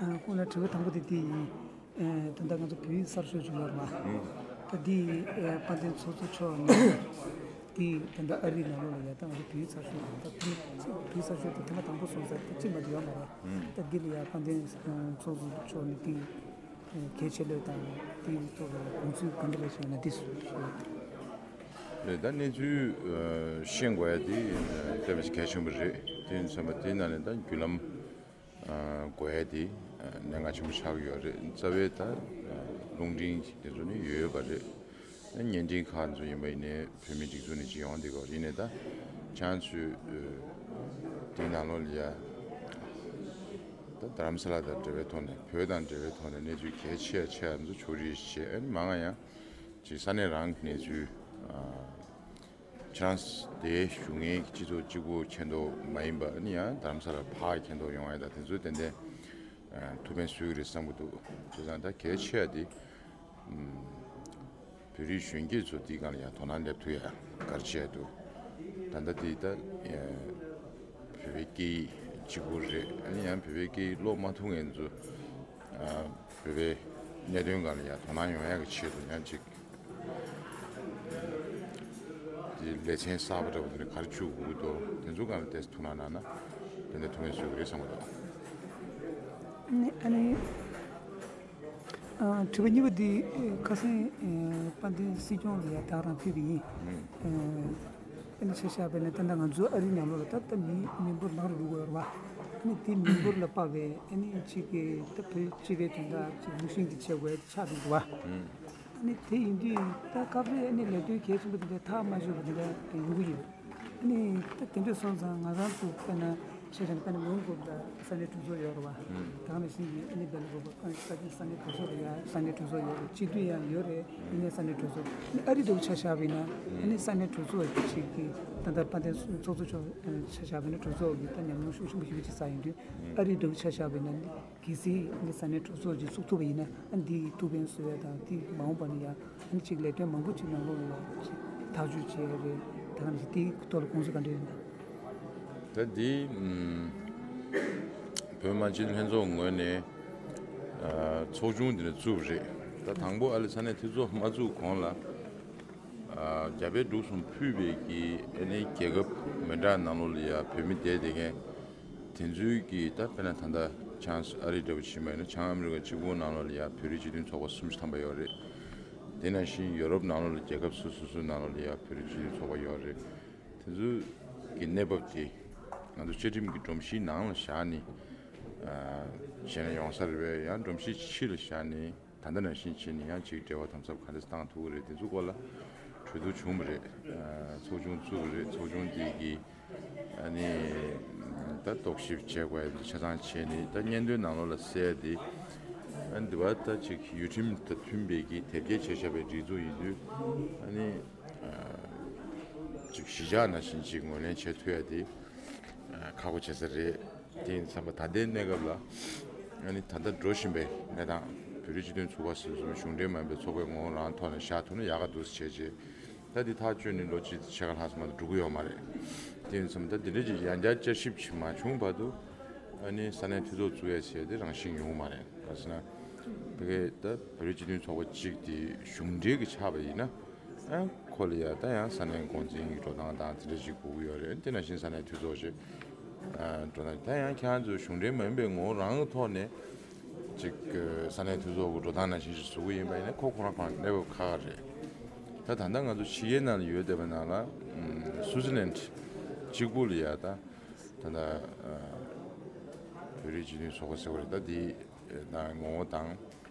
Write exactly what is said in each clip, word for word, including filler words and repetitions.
ཨ། ཁོང་ལ་དྲི་བ་དང་པོ་དེ་འདི་ཡིན། ཨ། ད་ལྟ་ང་ཚོ་བོད་ཡིག་གསར་ཤོག་བྱུང་ཡོད་རེད་བ། ད་འདི་ཨ་དཔལ་ལྡན་ཚོགས་གཙོ་མཆོག་ནས་འདི་ད་ལྟ་ཨ་རིའི་ནང་ལོགས་ལ་ཡ་ད་ང་ཚོ་བོད་ཡིག་གསར་ཤོག་དང་ད་ཐེངས་མ་བོད་ཡིག་གསར་ཤོག་དེ་ཐེངས་མ་དང་པོ་སོང་ཙང་ད་གཅིག་མ་གཏོགས་ཡོད་མ་རེད། ད་འདི་ལ་ཡ་དཔལ་ལྡན་ཚོགས་གཙོ་མཆོག་ནས་འདི་གལ་ཆེ་ལོས་དང་དེའི་ཐོག་ལ་དགོངས་ཚུལ་ག་འདྲ་རེད་ཟེར་ན་འདི་སུ་ཞུ། ད་གནས་ཚུལ་ཤེས་དགོས་ཡ་དེ་དཔེ་མི་སྲིད་གལ་ཆེན་པོ་རེད། དེ་ཡིན་ཙང་དེའི་ནང་ནས་ད་བརྒྱུད་ལམ་དགོས་ཡ་དེ་གནད་འགག་ཆེན་པོ་ཆགས་ཀྱི་ཡོད་རེད། རྩ་བའི་ད་རླུང་འཕྲིན་དེ་ཚོ་ནི་ཡོད་ཡོད་པ་རེད། བརྙན་འཕྲིན་ཁག་ཚོ་ཡིན་པ་ཡིན་ནའི་བོད་མི་སྒྲིག་འཛུགས་ནས་ཅིག་ཡོང་བསྡད་ཀྱི་ཡོད་རེད། ཡིན་ནའི་ད་ཁྱེད་རང་ཚོས་དེའི་ནང་ལོགས་ལ་ཡ། ད་རྡ་རམ་ས་ལ་དང་འབྲེལ་བའི་ཐོག་ནས་བོད་དང་འབྲེལ་བའི་ཐོག་ནས་གནས་ཚུལ་གལ་ཆེ་ཡ་ཆེ་ཡ་ཚོ་ཕྱོགས་སྒྲིག་བྱས། ཨ་ནི་མང་ང་ཡང་ཅིག་ས་གནས་རང་གི་གནས་ཚུལ། ཨ། ཁྱེད་རང་དེ་བཞུགས་མཁན་གྱི་སྤྱི་ཚོགས་གཅིག་པོ་མཁྱེན་རྟོགས་མ་ཡིན་པ། ཨ་ནི་ཡང་རྡ་རམ་ས་ལ་ཕར་མཁྱེན་རྟོགས་ཡོང་ཡ་དང་དེ་ཚོ་ཏན་ཏན་ཨ་ཐུགས་ཕན་གསོས་ཀྱི་རེད་བསམ་གྱི་འདུག་བྱས་ཙང་ད་གལ་ཆེ་བ་དེ་ཨམ་བོད་རིགས་གཞོན་སྐྱེས་ཚོ་འདི་སྒང་ལ་ཡང་དོ་སྣང་སླེབས་ཐུབ་ཡ་ག་རེ་བྱས་འདུག་ད་ལྟ་དེ་ད་ཨ་བོད་པའི་སྐད་ཡིག་གཅིག་པུ་རེད། ཨ་ནི་ཡང་བོད་པའི་སྐད་ཡིག་ཀློག་མ་ཐུབ་མཁན་ཚོ་ཨ་བོད་པའི་གནད་དོན་སྒང་ལ་ཡང་དོ་སྣང་ཡོང་ཡ་གི་ཆེད་དུ་ཡང་ཅིག་དེ་ལེ་ཚན་གསར་པ་འདྲ་པོ་དེ་ནས་ག་རེ་བཅུག་དགོས་འདུག་དེ་ཚོ་སྒང་ལ་ཏོག་ཙམ་ཐུགས་སྣང་གནང་ན་དེ་འདྲ་ཐུགས་ཕན་གསོས་ཀྱི་རེད་བསམ་གྱི་འདུག་ཨ་ནི་ཨ་ནི་ཨ་དྲི་བ་གཉིས་པ་འདི་ཁ་སང་ཨ་དཔལ་ལྡན་སྲིད་སྐྱོང་ལ་ཡ་བདག་རང་ཕུལ་བ་ཡིན། ཨ་ཨ་ནི་ཆ་བཞག་པ་ཡིན་ན་ད་ལྟ་ང་ཚོ་ཨ་རིའི་ནང་ལོགས་ལ་ད་ལྟ་མི་མི་འབོར་མང་རུ་འགྲོ་གི་ཡོད་རེད་བ། ཨ་ནི་དེ་མི་འབོར་ལ་དཔག་པའི་ཨ་ནི་གཅིག་གི་ད་བོད་སྤྱི་པའི་དོན་དག་ཅིག་ལུགས་ཤིང་གི་བྱེད་དགོས་ཆགས་འགྲོ་གི་རེད་བ། ཨ་ནི་དེ་ཡིན་དུས་ད་སྐབས་རེ་ཨ་ནི་ལས་དོན་གལ་ཆེན་པོ་དེ་འདྲ་ཐག་མ་ཆོད་པ་དེ་འདྲ་ཡོང་གི་ཡོད། ཨ་ནི་ད་དེ་འདྲ་སོང་ཙང་ང་རང་ཚོ་དཔེར་ན་བཤད་བྱས་ན་དཔེར་ན་མོན་གྷོ་ལ་ས་གནས་གྲོས་ཚོགས་ཡོད་རེད་བ། ད་ག་ནང་བཞིན་གྱི་ཨ་ནི་སྦེལ་ཀོབ་ས་གནས་གྲོས་ཚོགས་ལ་ཡང་ས་གནས་གྲོས་ཚོགས་ཡོད་རེད། སྤྱི་འཐུས་ཡང་ཡོད་རེད། ཡིན་ནའི་ས་གནས་གྲོས་ཚོགས་ཨ་རི་འདྲ་བོ་ཆ་བཞག་པ་ཡིན་ན་ཨ་ནི་ས་གནས་གྲོས་ཚོགས་ཀྱི་ཅིག་གི་ད་ལྟ་དཔལ་ལྡན་ཚོགས་གཙོ་མཆོག་ཆ་བཞག་པ་ཡིན་ན་གྲོས་ཚོགས་ཀྱི་ད་ཉམས་མྱོང་ཤུགས་ཆེན་པོ་ཞིག་ཡོད་ཅེས་ས་ཡིན་དུས་ཨ་རི་འདྲ་བོ་ཆ་བཞག་པ་ཡིན་ན། གལ་སྲིད་ནི་ས་གནས་གྲོས་ཚོགས་ཅིག་བཙུགས་ཐུབ་པ་ཡིན་ན་ཨ་འདི་ཐུགས་ཕན་གསོས་ཡ་དང་འདི་མ་འོངས་པ་ནི་ཡང་ཨ་ནི་ཅིག་ལས་དོན་མང་པོ་ཅིག་ནང་ལོགས་ལ་ཅིག་ཐག་གཅོད་བྱས་རེད། ད་ག་ནང་བཞིན་དེའི་ཐོག་ལ་དགོངས་ཚུལ་ག་འདྲ་ཡོད་ན། ད་འདི་ཨམ་བོད་མི་མང་སྤྱི་འཐུས་ལྷན་ཚོགས་ངོས་ནས་ཨ་ཚོགས་ཆུང་འདི་ནས་བཙུགས་རེད། ད་དང་པོ་ཨ་ལེ་ས་གནས་འཐུས་ཚོགས་མ་བཙུགས་གོང་ལ། རྒྱ་བལ་འབྲུག་གསུམ་ཕུད་པའི་གི་ཨ་ནི་རྒྱལ་ཁབ་མི་འདྲ་ནང་ལོགས་ལ་ཡ་བོད་མི་བསྡད་བསྡད་མཁན་དེ་ཚོའི་གི་ད་དཔེར་ན་ད་ལྟ་བྱང་ཨ་རི་འདྲ་བོ་ཕྱིན་པ་ཡིན་ན་བྱང་ཨ་མི་རི་ཀ་གཅིག་པུ་ནང་ལོགས་ལ་ཡ་བོད་རིགས་སྤྱི་མཐུན་ཚོགས་པ་སུམ་ཅུ་ཐམ་པ་ཡོད་རེད། དེ་ནང་བཞིན་ཡོ་རོབ་ནང་ལོགས་ལ་རྒྱལ་ཁབ་སོ་སོ་སོའི་ནང་ལོགས་ལ་ཡ་བོད་རིགས་སྤྱི་མཐུན་ཚོགས་པ་ཡོད་རེད། དེ་ཚོའི་གི་གནས་བབ་དེ་ང་ཚོ་བཅའ་ཁྲིམས་ཀྱི་སྒྲོམ་གཞིའི་ནང་ལ་བཞག་ནས་བྱས་ན་ཡོང་ས་རེད་པས། ཡང་སྒྲོམ་གཞི་ཕྱི་ལ་བཞག་ནས། ད་ལྟ་ནང་བཞིན་བྱས་ནས་ཡང་ཅིག་འབྲེལ་བ་དམ་ཟབ་ག་འདྲས་བཏང་ཐུབ་ཀྱི་རེད། དེ་ཚོ་སྐོར་ལ་གྲོས་བསྡུར་བྱུང་བ་རེད། ཨ་ཚོགས་ཆུང་བཙུགས་པ་རེད། ཚོགས་ཆུང་དེ་གིས་ཨ་ནི་ད་རྟོག་ཞིབ་བྱེད་དགོས་ཡ་ཆ་ཚང་བྱས་ནས། ད་སྙན་ཐོའི་ནང་ལོགས་ལ་གསལ་ཏེ་ཨ་ནི་འདི་བ་ད་ཅིག་ཡུལ་ཁྲིམས་དང་མཐུན་པའི་གི་དེབ་སྐྱེལ་བྱས་བཞག་པའི་སྒྲིག་འཛུགས་ཡིན་དུས་ཨ་ནི་ཨ་ཅིག་གཞིས་ཆགས་ནང་བཞིན་ཅིག་ངོས་ལེན་བྱེད་ཐུབ་ཡ་དེ་ཨ་ཁག་པོ་བྱེད་ས་རེད། དེ་ཡིན་བསམ་པ་ད་ལྟའི་གནས་སྐབས་ལ་ཨ་ནི་ད་ལྟ་འགྲོ་བཞིན་པའི་གནས་སྟངས་བོད་རིགས་སྤྱི་མཐུན་ཚོགས་པ་ཟེར་བཟུང་གཞུང་འབྲེལ་མ་ཡིན་པའི་ཚོགས་པའི་ངོ་བོ་རང་ཐོག་ནས་བཞག་ཐུབ་ན་ཡག་ག་འདུག་ཟེར་བྱས་རྗེས། ད་འདི་ཐག་གཅོད་ནས་ལོ་གཅིག་ཕྱེད་ཀ་ལྷག་ཙམ་མ་གཏོགས་འགྲོ་གི་ཡོད་མ་རེད། དེ་ཡིན་བསམ་ད་འདི་འདྲ་ཅིག་ཡང་བསྐྱར་བསྐྱར་ཞིབ་ཅིག་མ་བྱུང་བར་དུ་ཨ་ནི་ས་གནས་འཐུས་ཚོགས་བཙུགས་ཡ་བྱས་དེ་རང་བཞིན་ཡོང་གི་མ་རེད། ག་ཟེར་ན་བོད་སྐད་ད་བོད་རིགས་སྤྱི་མཐུན་ཚོགས་པ་གཅིག་དེ་གཞུང་འབྲེལ་གྱི་ཆགས་པ་ཡིན་ན། ཨ་ཁོ་ལ་ཡ་ད་ཡང་ས་གནས་འགོ་འཛིན་གྱི་འགྲོ་སྟངས་དང་དེ་འདྲ་ཞིག་དགོས་ཀྱི་ཡོད་རེད། དེ་ནང་བཞིན་ས་གནས་འཐུས་ཚོགས་ཞིག་ཨ་འགྲོ་སྟངས་ད་ཡང་ཁྱེད་རང་ཚོའི་གཞུང་འབྲེལ་མ་ཡིན་པའི་ངོ་བོ་རང་གི་ཐོག་ནས་ཅིག་ས་གནས་འཐུས་ཚོགས་ཀྱི་འགྲོ་སྟངས་ནང་བཞིན་ཞིག་བཟོ་གི་ཡིན་པ་ཡིན་ན་ཁོ་ཁོ་རང་ཁོ་རང་གནས་བབ་ཁག་ཁག་རེད། ད་ད་ལྟ་ང་ཚོ་ཕྱི་རྒྱལ་ནང་ལ་ཡོད་བསྡད་པ་ནང་ལ་སུའུ་ཙི་ལན་གཅིག་པུ་ལ་ཡ་ད་ད་ལྟ་བོད་རིགས་སྤྱི་མཐུན་ཚོགས་པ་ཟེར་བ་རེད། ད་འདི་ད་ངོ་བོ་དང་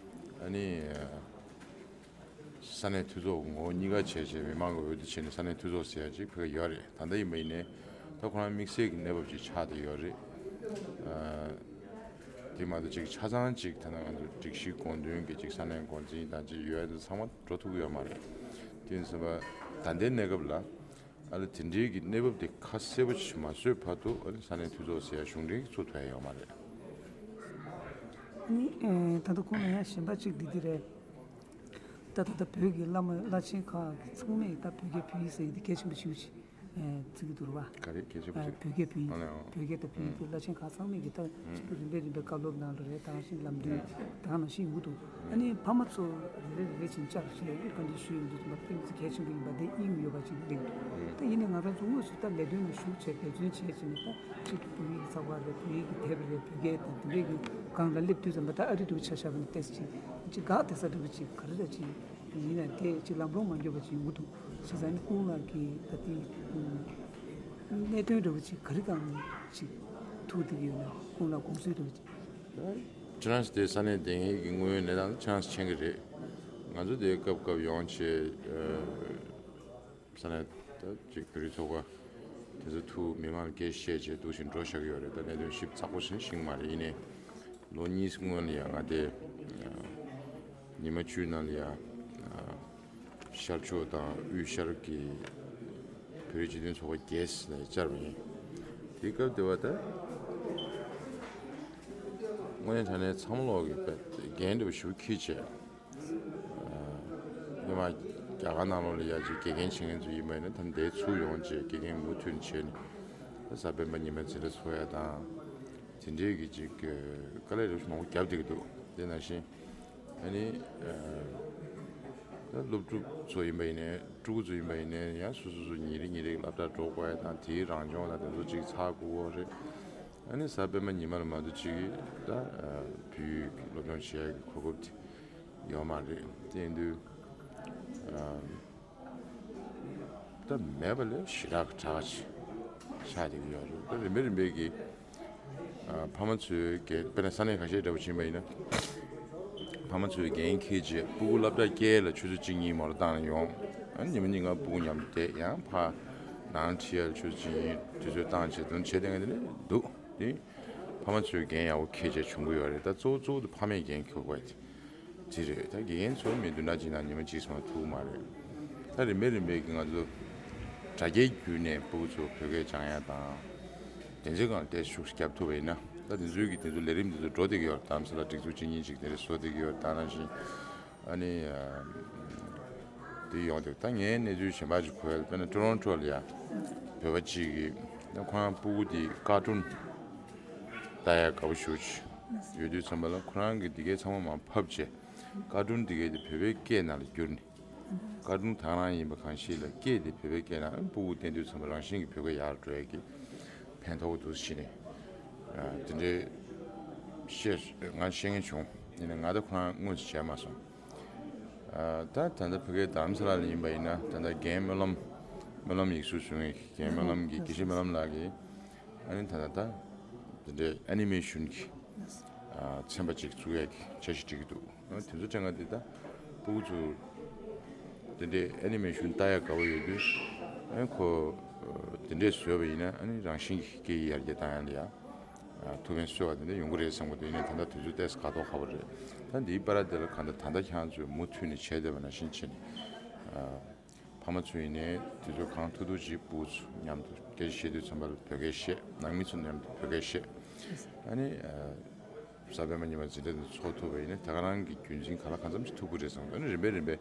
ཨ་ནི། ས་གནས་འཐུས་ཚོགས་ངོ་བོ་གཉིས་ཀ་བྱས་བྱས་མི་མང་གི་འོས་བསྡུ་བྱས་ནས་ས་གནས་འཐུས་ཚོགས་ཟེར་ཡ་ཅིག་ཕ་གི་ཡོད་རེད། ད་ལྟ་ཡིན་པ་ཡིན་ནའི་ད་ཁོ་རང་དམིགས་བསལ་གྱི་གནས་བབ་ཅིག་ཆགས་བསྡད་ཡོད་རེད། ཨ་དེ་མ་གཏོགས་ཅིག་ཆ་ཚང་ཅིག་ད་ནང་ང་ཚོ་སྒྲིག་གཞི་དགོངས་དོན་གྱི་ཅིག་ས་གནས་འགོ་འཛིན་དང་ཅིག་ཡོད་ཚང་མ་འགྲོ་ཐུབ་ཀྱི་ཡོད་མ་རེད། དེ་ཡིན་ཙང་ད་ལྟའི་གནས་སྐབས་ལ་ཨ་ལ་དེ་འདྲའི་གི་གནས་བབ་དེ་ཁ་གསལ་པོ་ཅིག་མ་བཟོས་བར་དུ་ཨ་ལ་ས་གནས་འཐུས་ཚོགས་ཟེར་ཡ་གཞུང་འབྲེལ་གྱི་བཙུགས་ཐུབ་ཡ་ཡོད་མ་རེད། ཨ་ནི་ད་ལྟ་ཁོང་ལ་ཡང་གཞན་པ་ཅིག་འདི་འདི་རེད། ད་ད་ལྟ་བོད་ཀྱི་བླ་མ་བླ་ཆེན་ཁག་གི་ཚང་མས་ད་བོད་སྐད་བོད་ཡིག་ཟེར་ཡག་དེ་གལ་ཆེན་པོ་ཞེ་པོ་ཅིག་ཨེ་བརྩི་གི་འདུག་རེད་བ། ག་རེ་གལ་ཆེན་པོ་ཨ་ཞིག་བོད་སྐད་བོད་ཡིག་ཨ་ལེ་ཨང་། བོད་སྐད་དང་བོད་ཡིག་དེ་བླ་ཆེན་ཁག་ཚང་མས་ཀྱི་ད་ཨང་ཕྱིན་པ་རིམ་པས་རིམ་པས་བཀའ་སློབ་ནང་ལ་རེད། ད་ག་ནང་བཞིན་ལམ་སྟོན་ད་ག་ནང་བཞིན་ཡོང་གི་འདུག་ཨ་ནི་ཕ་མ་ཚོ་རེ་རེ་རེ་རེ་བཞིན་བཅར་བྱས་བཀའ་འདྲི་ཞུས་ཡོང་དུས་ཙམ་པ་དེ་གལ་ཆེན་པོ་ཡིན་པ་དེ་དབྱིངས་ཡོད་པ་ཅིག་གླེང་འདུག་ད་ཡིན་ནའི་ང་རང་ཚོ་དངོས་སུ་ད་ལས་དོན་ལ་ཞུགས་བྱས་འབད་བརྩོན་བྱས་བྱས་ནས་ད་གཅིག་བོད་ཡིག་གི་ཚགས་པར་རེད། བོད་ཡིག་གི་དེབ་རེད། བོད་སྐད་དང་དེ་འདྲས་ཀྱི་སྒང་ལ་སླེབས་དུས་ཙམ་པ་ད་ཨ་རི་འདྲ་བོ་ཆ་བཞག་པ་ན་ཏོག་ཙམ་ཅིག་ཅིག་དགའ་བདེ་ས་འདྲ་བོ་ཅིག་ག་རེ་འདྲ་ཅིག་ཡིན་ན་དེ་ཅིག་ལམ་ལྷོང་མ་འགྱུར་བ་ཅིག་ཡོང་གི་འདུག་བྱས་ཙང་ནི་ཀུན་ལགས་ཀྱིས་ད་ལྟའི་གནད་དོན་འདྲ་བོ་ཅིག་ག་རེ་གང་ཅིག་ཐུག་བསྡད་ཀྱི་ཡོད་ན་ཀུན་ལགས་དགོངས་ཚུལ་འདྲ་བོ་ཅིག་ཁྱེད་རང་ཚོ་དེ་ས་གནས་དེ་སྔའི་གི་དངོས་ཡོད་གནས་སྟངས་ཁྱེད་རང་ཚོ་མཁྱེན་གྱི་རེད། ང་ཚོ་དེ་སྐབས་སྐབས་ཡོང་བྱས་ས་གནས་ད་ཅིག་བོད་རིགས་ཚོགས་པ་དེ་ཚོ་ཐུག་མི་མང་ལ་སྐད་བཤད་བྱས་འདུག་བཞིན་འགྲོ་བཞག་གི་ཡོད་རེད། ད་གནད་དོན་ཞིབ་ཚགས་པོ་ཞིག་ཤེས་ཀྱི་མ་རེད། ཡིན་ནའི་ལོ་གཉིས་སྔོན་ལ་ཡ་ང་དེ་ཉི་མ་བཅུའི་ནང་ལ་ཡ་ཤར་ཕྱོགས་དང་དབུས་ཤར་གྱི་བོད་རིགས་སྤྱི་མཐུན་ཚོགས་པ་བརྒྱད་ལ་བཅར་བ་ཡིན། དེའི་སྐབས་དེ་བ་ད་དངོས་གནས་དྲང་གནས་ཚང་མ་ལོག་གི་འགན་འདྲ་བོ་ཞེ་པོ་འཁྱེར་བྱས། སྔོན་མ་རྒྱ་གར་ནང་ལོགས་ལ་ཡ་ཅིག་དགེ་རྒན་བྱེད་མཁན་ཚོ་ཡིན་པ་ཡིན་ན་ད་འདིར་ཚུར་ཡོང་བྱས་དགེ་རྒན་མུ་མཐུད་ནས་བྱས་ནས་ད་གཟའ་སྤེན་པ་ཉི་མ་འཛིན་གྲྭ་ཚོགས་ཡ་དང་དེ་འདྲའི་གི་ཅིག་དཀའ་ལས་རེ་ཞིག་མང་པོ་བརྒྱབ་བསྡད་ཀྱི་འདུག་དེ་ནང་བཞིན་ཨ་ནི་ད་སློབ་ཕྲུག་ཚོ་ཡིན་པ་ཡིན་ནའི་ཕྲུ་གུ་ཚོ་ཡིན་པ་ཡིན་ནའི་ཡང་སོ་སོ་སོ་ཉིན་རེ་ཉིན་རེ་སློབ་གྲྭ་འགྲོ་དགོས་ཡ་དང་དེའི་རང་སྦྱོང་དང་དེ་ཚོ་ཅིག་ཚར་དགོས་རེད། ཨ་ནི་གཟའ་སྤེན་པ་ཉི་མ་ལ་མ་གཏོགས་ཅིག་ད་བོད་ཡིག་སློབ་སྦྱོང་བྱེད་ཡ་གི་གོ་སྐབས་དེ་ཡོད་མ་རེད། དེ་ཡིན་དུས་ཨ་ད་མེད་པ་ལས་ཞེ་དྲག་གི་དྲག་ཅིག་ཆགས་བསྡད་ཀྱི་ཡོད་རེད། ད་རིམ་པས་རིམ་པས་ཀྱི་ཨ་ཕ་མ་ཚོའི་འགན་དཔེར་ན་ས་གནས་ཁ་ཤས་འདྲ་པོ་ཕྱིན་པ་ཡིན་ན་ཕ་མ་ཚོའི་འགན་འཁྱེར་རྗེས་སྤུ་གུ་སློབ་གྲྭ་སྐྱེལ་ལ་ཆུ་ཚོད་གཅིག་གཉིས་མོ་ཊ་བཏང་ནས་ཡོང་། ཨ་ནི་ཉི་མ་གཉིས་ང་སྤུ་གུ་མཉམ་དུ་བསྡད། ཡང་ཕར་ནང་ཁྲིད་ཡ་ལ་ཆུ་ཚོད་གཅིག་གཉིས་དུས་ཚོད་བཏང་བྱས་དོན་བྱེད་བསྡད་མཁན་དེ་འདྲ་འདུག་དེ་ཕ་མ་ཚོའི་འགན་ཡག་པོ་འཁྱེར་བྱས་བྱུང་གི་ཡོད་རེད། ད་གཙོ་བོ་གཙོ་བོ་དེ་ཕ་མས་འགན་འཁྱེར་དགོས་ཡ་དེ་དེ་རེད། ད་དགེ་རྒན་ཚོ་མི་བདུན་ཕྲག་གཅིག་ནང་ཉི་མ་གཅིག་ཙམ་ཐུག་མ་རེད། ད་རིམ་པས་རིམ་པས་ཀྱི་ང་ཚོ་དྲ་རྒྱའི་བརྒྱུད་ནས་སྤུ་གུ་ཚོ་བོད་སྐད་སྦྱང་ཡ་དང་། དེ་ཚོའི་སྒང་ལ་ཏོག་ཙམ་ཤུགས་རྒྱབ་ཐུབ་པ་ཡིན་ན། ད་དེ་ཚོའི་གི་དེ་ཚོ་ལས་རིམ་དེ་ཚོ་འགྲོ་བསྡད་ཀྱི་ཡོད་རེད། དམ་ས་ལ་སྒྲིག་འཛུགས་གཅིག་གཉིས་གཅིག་དེ་འདྲ་བཟོ་བསྡད་ཀྱི་ཡོད་རེད། ད་ནང་བཞིན་ཨ་ནི་དེ་ཡོང་བསྡད། ད་ངའི་གནས་ཚུལ་གཞན་པ་ཅིག་གོ་ཡ་ལ་དཔེར་ན་ཊོ་རོན་ཊོ་ལ་ཡ་བོད་པ་གཅིག་གིས་ད་ཁོ་རང་སྤུ་གུ་དེ་ཀར་ཊུན་ལྟ་ཡ་དགའ་པོ་ཞེ་པོ་ཅིག་ཡོད་དུས་ཙམ་པ་ལ་ཁོ་རང་གིས་དེ་གའི་ཚང་མ་མར་ཕབ་བྱས་ཀར་ཊུན་དེ་གའི་དེ་བོད་པའི་སྐད་ནང་ལ་བསྒྱུར་ནས། ཀར་ཊུན་ད་ག་རང་ཡིན་པ་གང་ཞིག་ལ་སྐད་དེ་བོད་པའི་སྐད་ནང་སྤུ་གུ་བསྟན་དུས་ཙམ་པ་རང་བཞིན་གྱིས་བོད་སྐད་ཡར་འགྲོ་ཡ་གི་ཕན་ཐོགས་འདུག་ཟེར་ནས་དེ་འདྲའི་བཤད་ང་བཤད་མཁན་བྱུང་། ཡིན་ནའི་ང་ད་ཁོ་རང་དངོས་སུ་མཇལ་མ་སོང་། ད་ད་ལྟ་ཕ་གིའི་དྷ་རམ་ས་ལ་ལ་ཡིན་པ་ཡིན་ན་ད་ལྟ་རྒན་སྨོན་ལམ་སྨོན་ལམ་ཡིག་གཟུགས་བཟོ་མཁན་རྒན་སྨོན་ལམ་གྱི་དགེ་བཤེས་སྨོན་ལམ་ལགས་ཀྱིས་ཨ་ནི་ད་ལྟ་ད་དེ་འདྲའི་ཨ་ནི་མེ་ཤོན་གྱི་ཚན་པ་ཅིག་བཙུགས་ཡ་གི་འཆར་གཞི་སྒྲིག་གི་འདུག་དེ་ཚོ་དྲན་ག་འདི་ད་སྤུ་གུ་ཚོ་དེ་འདྲའི་ཨ་ནི་མེ་ཤོན་ལྟ་ཡ་དགའ་བོ་ཡོད་དུས་ཨ་ཁོ་དེ་འདྲས་བཟོས་པ་ཡིན་ན་ཨ་ནི་རང་བཞིན་གྱིས་སྐད་ཡིག་ཡར་རྒྱས་བཏང་ཡ་ལ་ཡ་ཐུགས་ཕན་གསོས་པ་དེ་འདྲ་ཡོང་གི་རེད་བསམ་གི་འདུག་ཡིན་ནའི་ད་ལྟ་དུས་ཚོད་ཏོག་ཙམ་འགོར་དོ་ཁག་པོ་རེད། ད་འདིའི་བར་དེ་ལ་གང་ལྟར་ད་ལྟ་ཁྱེད་རང་ཚོས་མུ་མཐུད་ནས་བྱས་བསྡད་པ་ནང་བཞིན་བྱས་ནས། ཕ་མ་ཚོ་ཡིན་ནའི་དུས་ཚོད་གང་ཐུབ་ཐུབ་ཅིག་སྤུ་གུ་ཚོ་མཉམ་དུ་སྐད་ཆ་བཤད་དུས་ཙམ་པ་ལ་བོད་སྐད་བཤད། ནང་མི་ཚོ་མཉམ་དུ་བོད་སྐད་བཤད། ཨ་ནི་གཟའ་སྤེན་པ་ཉི་མ་འཛིན་གྲྭ་དེ་ཚོགས་ཐུབ་པ་ཡིན་ན་ད་ག་རང་གི་རྒྱུན་འཛིན་གང་ལ་གང་འཚམ་ཞིག་ཐུབ་ཀྱི་རེད་བསམ་གི་འདུག་ཨ་ནི་རིམ་པས་རིམ་པས་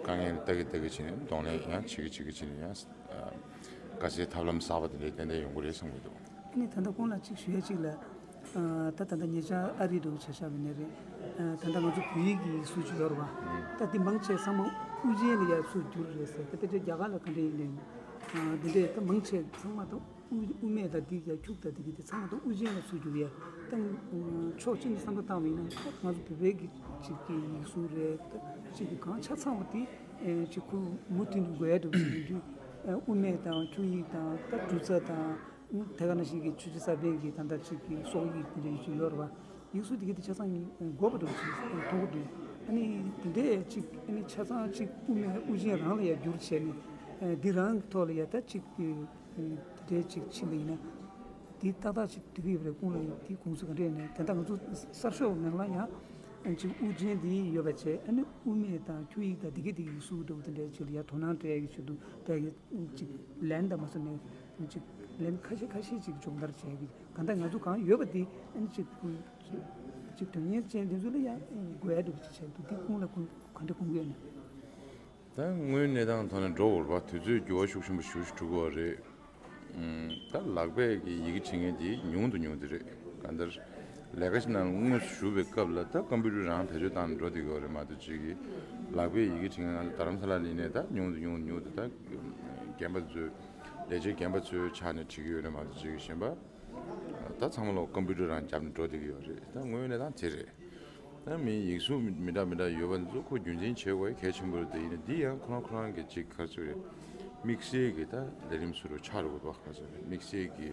དཀའ་ངལ་ལ་ལྟ་གི་ལྟ་གི་བྱས་ནས་གདོང་ལེན་ཡང་བྱེད་ཀྱི་བྱེད་ཀྱི་བྱས་ནས་ཡང་དཀའ་སེལ་ཐབས་ལམ་གསར་པ་དེ་འདྲའི་ཏན་ཏན་ཡོང་གི་རེད་བསམ་གི་འདུག་ཨ་ནི་ད་ལྟ་ཁོང་ལ་གཅིག་ཞུ་ཡ་གཅིག་ལ། ད་ད་ལྟ་ཉེ་ཆར་ཨ་རི་འདྲ་བོ་ཆ་བཞག་པ་ཡིན་ན་རེད། ད་ལྟ་ང་ཚོ་བོད་ཡིག་གི་ཡིག་གཟུགས་ཅིག་ཡོད་རེད་བ། ད་འདི་མང་ཆེ་ཚང་མ་དབུ་ཅན་ལ་ཡར་ཚུར་བསྒྱུར་རེད་ཟེར། ད་དེ་འདྲ་རྒྱ་གར་ལ་ག་འདྲ་ཡིན་ནའི། འདི་འདྲས་ད་མང་ཆེ་ཚང་མ་ད་དབུ་དབུ་མེད་དང་འདི་ཡར་ཁྱུག་དང་འདི་གི་དེ་ཚང་མ་ད་དབུ་ཅན་ལ་ཚུར་བསྒྱུར་ཡ། ད་ཕྱོགས་གཅིག་ནས་བསམ་བློ་བཏང་བ་ཡིན་ན་ང་ཚོ་བོད་པའི་གི་ཅིག་གི་ཡིག་གཟུགས་རེད། ད་ཅིག་གི་གང་ཆ་ཚང་བ་དེ་ཅིག་ཁོ་མུ་མཐུད་ནས་དགོས་ཡ་འདྲ་བོ་ཞིག་ཡིན་དུས་དབུ་མེད་དང་ཁྱུག་ཡིག་དང་ད་འབྲུ་ཚ་དང་། དེ་ག་ནང་བཞིན་གྱི་ཆུ་བཞི་གསར་པའི་གི་ད་ལྟ་ཅིག་གི་སོག་ཡིག་དེ་འདྲ་ཡིག་ཆ་ཡོད་རེད་བ། ཡིག་གཟུགས་དེ་ག་དེ་ཆ་ཚང་གི་དགོས་པ་འདྲ་ཅིག་མཐོང་གི་འདུག་ཨ་ནི་དེ་འདྲས་ཅིག་ཨ་ནི་ཆ་ཚང་ཅིག་དབུ་མེད་དབུ་ཅན་རང་ལ་ཡར་བསྒྱུར་བྱས་ནས་འདི་རང་གི་ཐོག་ལ་ཡར་ད་ཅིག་དེ་འདྲས་ཅིག་ཕྱིན་པ་ཡིན་ན་འདི་ཏག་ཏག་ཅིག་འགྲིག་གི་ཡོད་པ་རེད། ཁོང་ལ་ཡང་དེའི་དགོངས་ཚུལ་ག་འདྲས་ནས་ད་ལྟ་ང་ཚོ་གསར་ཤོག་ནང་ལ་ཡང་ཅིག་དབུ་ཅན་དེ་ཡོད་པ་བྱས། ཨ་ནི་དབུ་མེད་དང་ཁྱུག་ཡིག་དང་དེ་ག་དེ་གི་ཡིག་གཟུགས་འདྲ་བོ་དེ་འདྲས་ཅིག་ལ་ཡར་དོ་སྣང་སྤྲད་ཡ་གི་ཆེད་དུ་ད་གི་ཅིག་ལན་དང་མ་སོ་ནས་ཅིག་ལན་ཁ་ཤས་ཁ་ཤས་ཅིག་སྦྱོང་བརྡར་བྱས་ཀྱི་གང་ལྟར་ང་ཚོ་གང་ཡོད་པ་དེ་ཨ་ནི་ཅིག་ཅིག་དོན་གཉེར་ཅན་དེ་ཚོ་ལ་ཡང་དགོས་ཡ་འདྲ་པོ་ཅིག་བྱས་འདུག་དེ་ཁོང་ལ་ཁོང་ག་ འདི་གོང་གོང་ནས། ད་དངོས་གནས་སྟངས་ཐོག་ནས་འགྲོ་འོར་བ་དུས་ཚོད་འགྱུར་བ་ཤུགས་ཆེན་པོ་ཞེ་པོ་ཞིག་འགྲོ་གི་ཡོད་རེད། ཨུམ། ད་ལག་པས་ཀྱི་ཡི་གེ་བྲིས་མཁན་དེ་ཉུང་དུ་ཉུང་དུ་རེད། གང་ལྟར་ལས་ཀ་ཞིག་ནང་དངོས་སུ་ཞུགས་པའི་སྐབས་ལ་ད་ཀམ་པུ་ཊར་རང་བེད་སྤྱོད་བཏང་ནས་འགྲོ་བསྡད་ཀྱི་ཡོད་རེད་མ་གཏོགས་ཅིག་གིས་ལག་པས་ཡི་གེ་བྲིས་མཁན་ང་ཚོ་རྡ་རམ་ས་ལ་ལ་ཡིན་ནའི་ད་ཉུང་དུ་ཉུང་དུ་ཉུང་དུ་ད་རྒན་པ་ཚོས་ལས་བྱེད་རྒན་པ་ཚོའི་ཆ་ནས་བྲིས་ཀྱི་ཡོད་རེད་མ་གཏོགས་ཅིག་གིས་གཞན་པ་ད་ཚང་མ་ལོག་ཀམ་པུ་ཊར་རང་རྒྱབ་ནས་འགྲོ་བསྡད་ཀྱི་ཡོད་རེད། ད་དངོས་གནས་སྟངས་དེ་རེད། ད་མིའི་ཡིག་གཟུགས་མི་འདྲ་མི་འདྲ་ཡོད་པ་འདི་ཚོ་ཁོ་རྒྱུན་འཛིན་བྱེད་དགོས་གལ་ཆེན་པོ་རེད། དེ་ཡིན་ན་འདི་ཡང་ཁོ་རང་ཁོ་རང་གི་ཅིག་ག་རེ་ཟེར་དགོས་རེད། དམིགས་བསལ་གྱི་ད་ལས་རིམ་སུ་རུ་ཆགས་འགྲོ་དགོས་པ་ག་རེ་ཟེར་དགོས་རེད། དམིགས་བསལ་གྱི་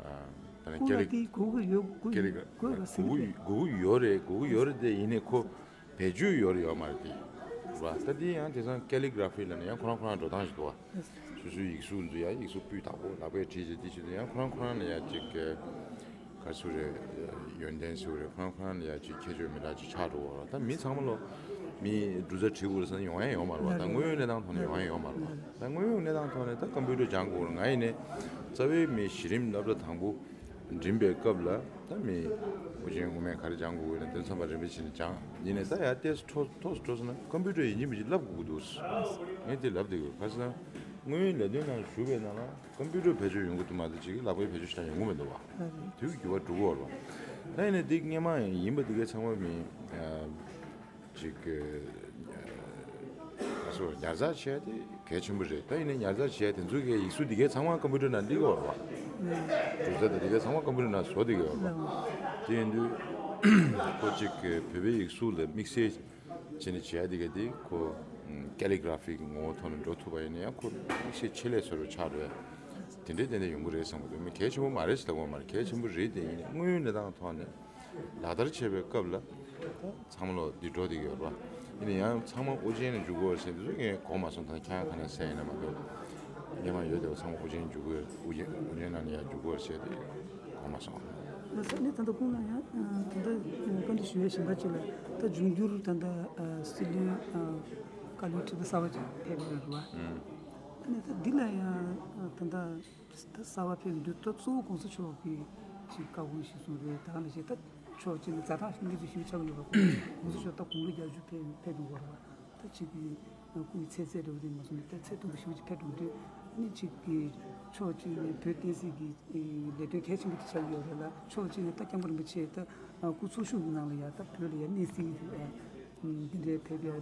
ཨ་ད་ནི་ཁོ་ལ་ཀེ་ལི་དེ་དགོས་ཀྱི་ཡོད་དགོས་ཀེ་ལི་ཀ་དགོས་ལ་ཟེར་དགོས་གི་གི་ཡོད་རེད། དགོས་ཀྱི་ཡོད་རེད། དེ་ཡིན་ནའི་ཁོ་བེད་སྤྱོད་ཡོད་རེད་ཡོད་མ་རེད་དེ། རེད་བ། ད་དེ་ཡང་དེང་སང་ཀེ་ལི་གྷ་ར་ཕི་ལབ་ནས་ཡང་ཁོ་རང་ཁོ་རང་འགྲོ་སྟངས་ཤིག་འདུག་བ། སོ་སོའི་ཡིག་གཟུགས་འདི་ཚོ་ཡང་ཡིག་གཟུགས་སྤུས་དག་པོ་ལག་པས་བྲིས་བྱས་འདི་བྱེད་དུས་ཡང་ཁོ་རང་ཁོ་རང་ལ་ཡང་ཅིག་ག་རེ་ཟེར་དགོས་རེད། ཡོན་ཏན་ཟེར་དགོས་རེད། ཁོ་རང་ཁོ་རང་ལ་ཡང་ཅིག་ཁྱད་ཆོས་མི་འདྲ་ཅིག་ཆགས་འགྲོ་བ་རེད། ད་མི་ཚང་མ་ལོ་མི་འབྲུ་ཚ་བྲིས་དགོས་རེད་ཟེར་ན་ཡོང་ཡ་ཡོད་མ་རེད་བ། ད་དངོས་ཡོད་གནས་སྟངས་ཐོག་ནས་ཡོང་ཡ་ཡོད་མ་རེད་བ། ད་དངོས་ཡོད་གནས་སྟངས་ཐོག་ནས་ད་ཀམ་པུ་ཊར་སྦྱང་དགོས་རེད། ང་ཡིན་ནའི་རྩ་བའི་མི་གཞི་རིམ་སློབ་གྲྭ་དང་པོ་འགྲིམ་པའི་སྐབས་ལ་ད་མི་དབུ་ཅན་དབུ་མེད་ག་རེ་སྦྱང་དགོས་ཡོད་ན་དེ་ཚང་མ་རིམ་པས་བྱས་ནས་སྦྱངས། ཡིན་ནའི་ད་ཡར་ཏོག་ཙམ་མཐོ་མཐོ་སུ་འགྲོ་སོང་ན་ཀམ་པུ་ཊར་ཡིན་གཅིག་མིན་གཅིག་བསླབ་དགོས་ཀྱི་འདུག་ངས་དེ་ལབ་བསྡད་ཡོད། ག་རེ་ཟེར་ན་དངོས་ཡོད་ལས་དོན་ནང་ཞུགས་པའི་ནང་ལ་ཀམ་པུ་ཊར་བེད་སྤྱོད་ཡོང་གི་འདུག་མ་གཏོགས་ཅིག་ལག་པའི་བེད་སྤྱོད་ཞེ་དྲག་ཡོང་གི་མི་འདུག་བ། དུས་འགྱུར་བ་འགྲོ་གི་ཡོད་རེད་བ། ད་ཡིན་ནའི་འདི་སྔོན་མ་ཡིན་པ་འདི་གའི་ཚང་མ་མི་ཅིག་ག་རེ་ཟེར་ཉར་ཚགས་བྱས་ཏེ་གལ་ཆེན་པོ་རེད། ད་ཡིན་ནའི་ཉར་ཚགས་བྱས་དེ་ཚོ་གའི་ཡིག་གཟུགས་འདི་གའི་ཚང་མ་ཀམ་པུ་ཊར་ནང་འབྲི་གི་ཡོད་རེད་བ། འབྲུ་རྩ་དང་འདི་གའི་ཚང་མ་ཀམ་པུ་ཊར་ནང་བཟོ་བསྡད་ཀྱི་ཡོད་རེད་བ། དེ་ཡིན་དུས་ཁོ་ཅིག་གི་བོད་པའི་ཡིག་གཟུགས་ལ་དམིགས་བསལ་བྱས་ནས་བྱས་འདི་ག་དེ་ཁོ་ཀེ་ལི་གྷ་ར་ཕི་གི་ངོ་བོ་ཐོག་ནས་འགྲོ་ཐུབ་པ་ཡིན་ན་ཡང་ཁོ་དམིགས་བསལ་ཆེད་ལས་བཟོ་འདྲ་ཆགས་འགྲོ་ཡ་དེ་འདྲའི་ཏན་ཏན་ཡོང་གི་རེད་བསམ་གི་འདུག་མི་གལ་ཆེན་པོ་མ་རེད་ཟེར་ལབ་དགོས་མ་རེད། གལ་ཆེན་པོ་རེད། དེ་ཡིན་ནའི་དངོས་ཡོད་གནས་སྟངས་ཐོག་ནས་ལག་བསྟར་བྱེད་པའི་སྐབས་ལ་ད་ཚང་མ་ལོ་འདི་འགྲོ་བསྡད་ཀྱི་ཡོད་རེད་བ། ཡིན་ནའི་ཡང་ཚང་མ་དབུ་ཅན་ནས་འཇུག་དགོས་ཟེར་དེ་ཚོ་ངས་གོ་མ་སོང་། ད་ཁྱེད་རང་ག་ནས་གསན་ཡིན་ན་མ་གཏོགས་སྔོན་མ་ཡོད་དེ་ཚང་མ་དབུ་ཅན་འཇུག་དགོས། དབུ་ཅན་དབུ་ཅན་ནང་ནས་ཡང་འཇུག་དགོས་ཟེར་དེ་གོ་མ་སོང་། ལགས་སོ། ནི་ད་ལྟ་ཁོང་ལ་ཡང་ད་ལྟ་བཀའ་འདྲི་ཞུ་བའི་ཞིང་ཁ་ཅིག་ལ་ད་འབྱུང་འགྱུར་ད་ལྟ་སྲིད་བློན་བཀའ་བློན་ཁྲི་པ་གསར་པ་ཅིག་ཕེབས་ཡོད་རེད་བ། ཨ་ནི་ད་འདི་ལ་ཡང་ད་ལྟ་ད་གསར་པ་ཕེབས་ཡོང་དུས་ད་གཙོ་བོ་གོང་ས་མཆོག་གིས་ཞིག་བཀའ་དགོངས་ཞིག་གསུངས་རེད། ད་ག་ནང་བཞིན་ད་ཕྱོགས་གཅིག་ནས་ཛ་དྲག་གནས་ཚུལ་ཞིག་ཆགས་ཡོད་པ། གོང་ས་མཆོག་ད་དགུང་ལོ་བརྒྱད་ཅུ་ཕེབས་ཕེབས་ཡོང་གི་རེད་བ། ད་ཅིག་གི་སྐུའི་ཚེ་ཚད་འདྲ་བོ་དེ་མ་སོང་ནས་ད་ཚད་མཐོན་པོ་ཞེ་པོ་ཅིག་ཕེབས་འགྲོ་དུས་ཨ་ནི་ཅིག་གི་ཕྱོགས་གཅིག་ནས་བོད་བསྟན་སྲིད་ཀྱི་ལས་དོན་གལ་ཆེན་པོ་ཅིག་ཆགས་ཡོད་རེད་ལ། ཕྱོགས་གཅིག་ནས་ད་སྐྱབས་མགོན་རིན་པོ་ཆེ་ད་སྐུ་འཚོ་བཞུགས་ཀྱི་ནང་ལ་ཡ་ད་བོད་ལ་ཡ་གནས་སྲིད་འདི་འདྲའི་ཕེབས་ཡ་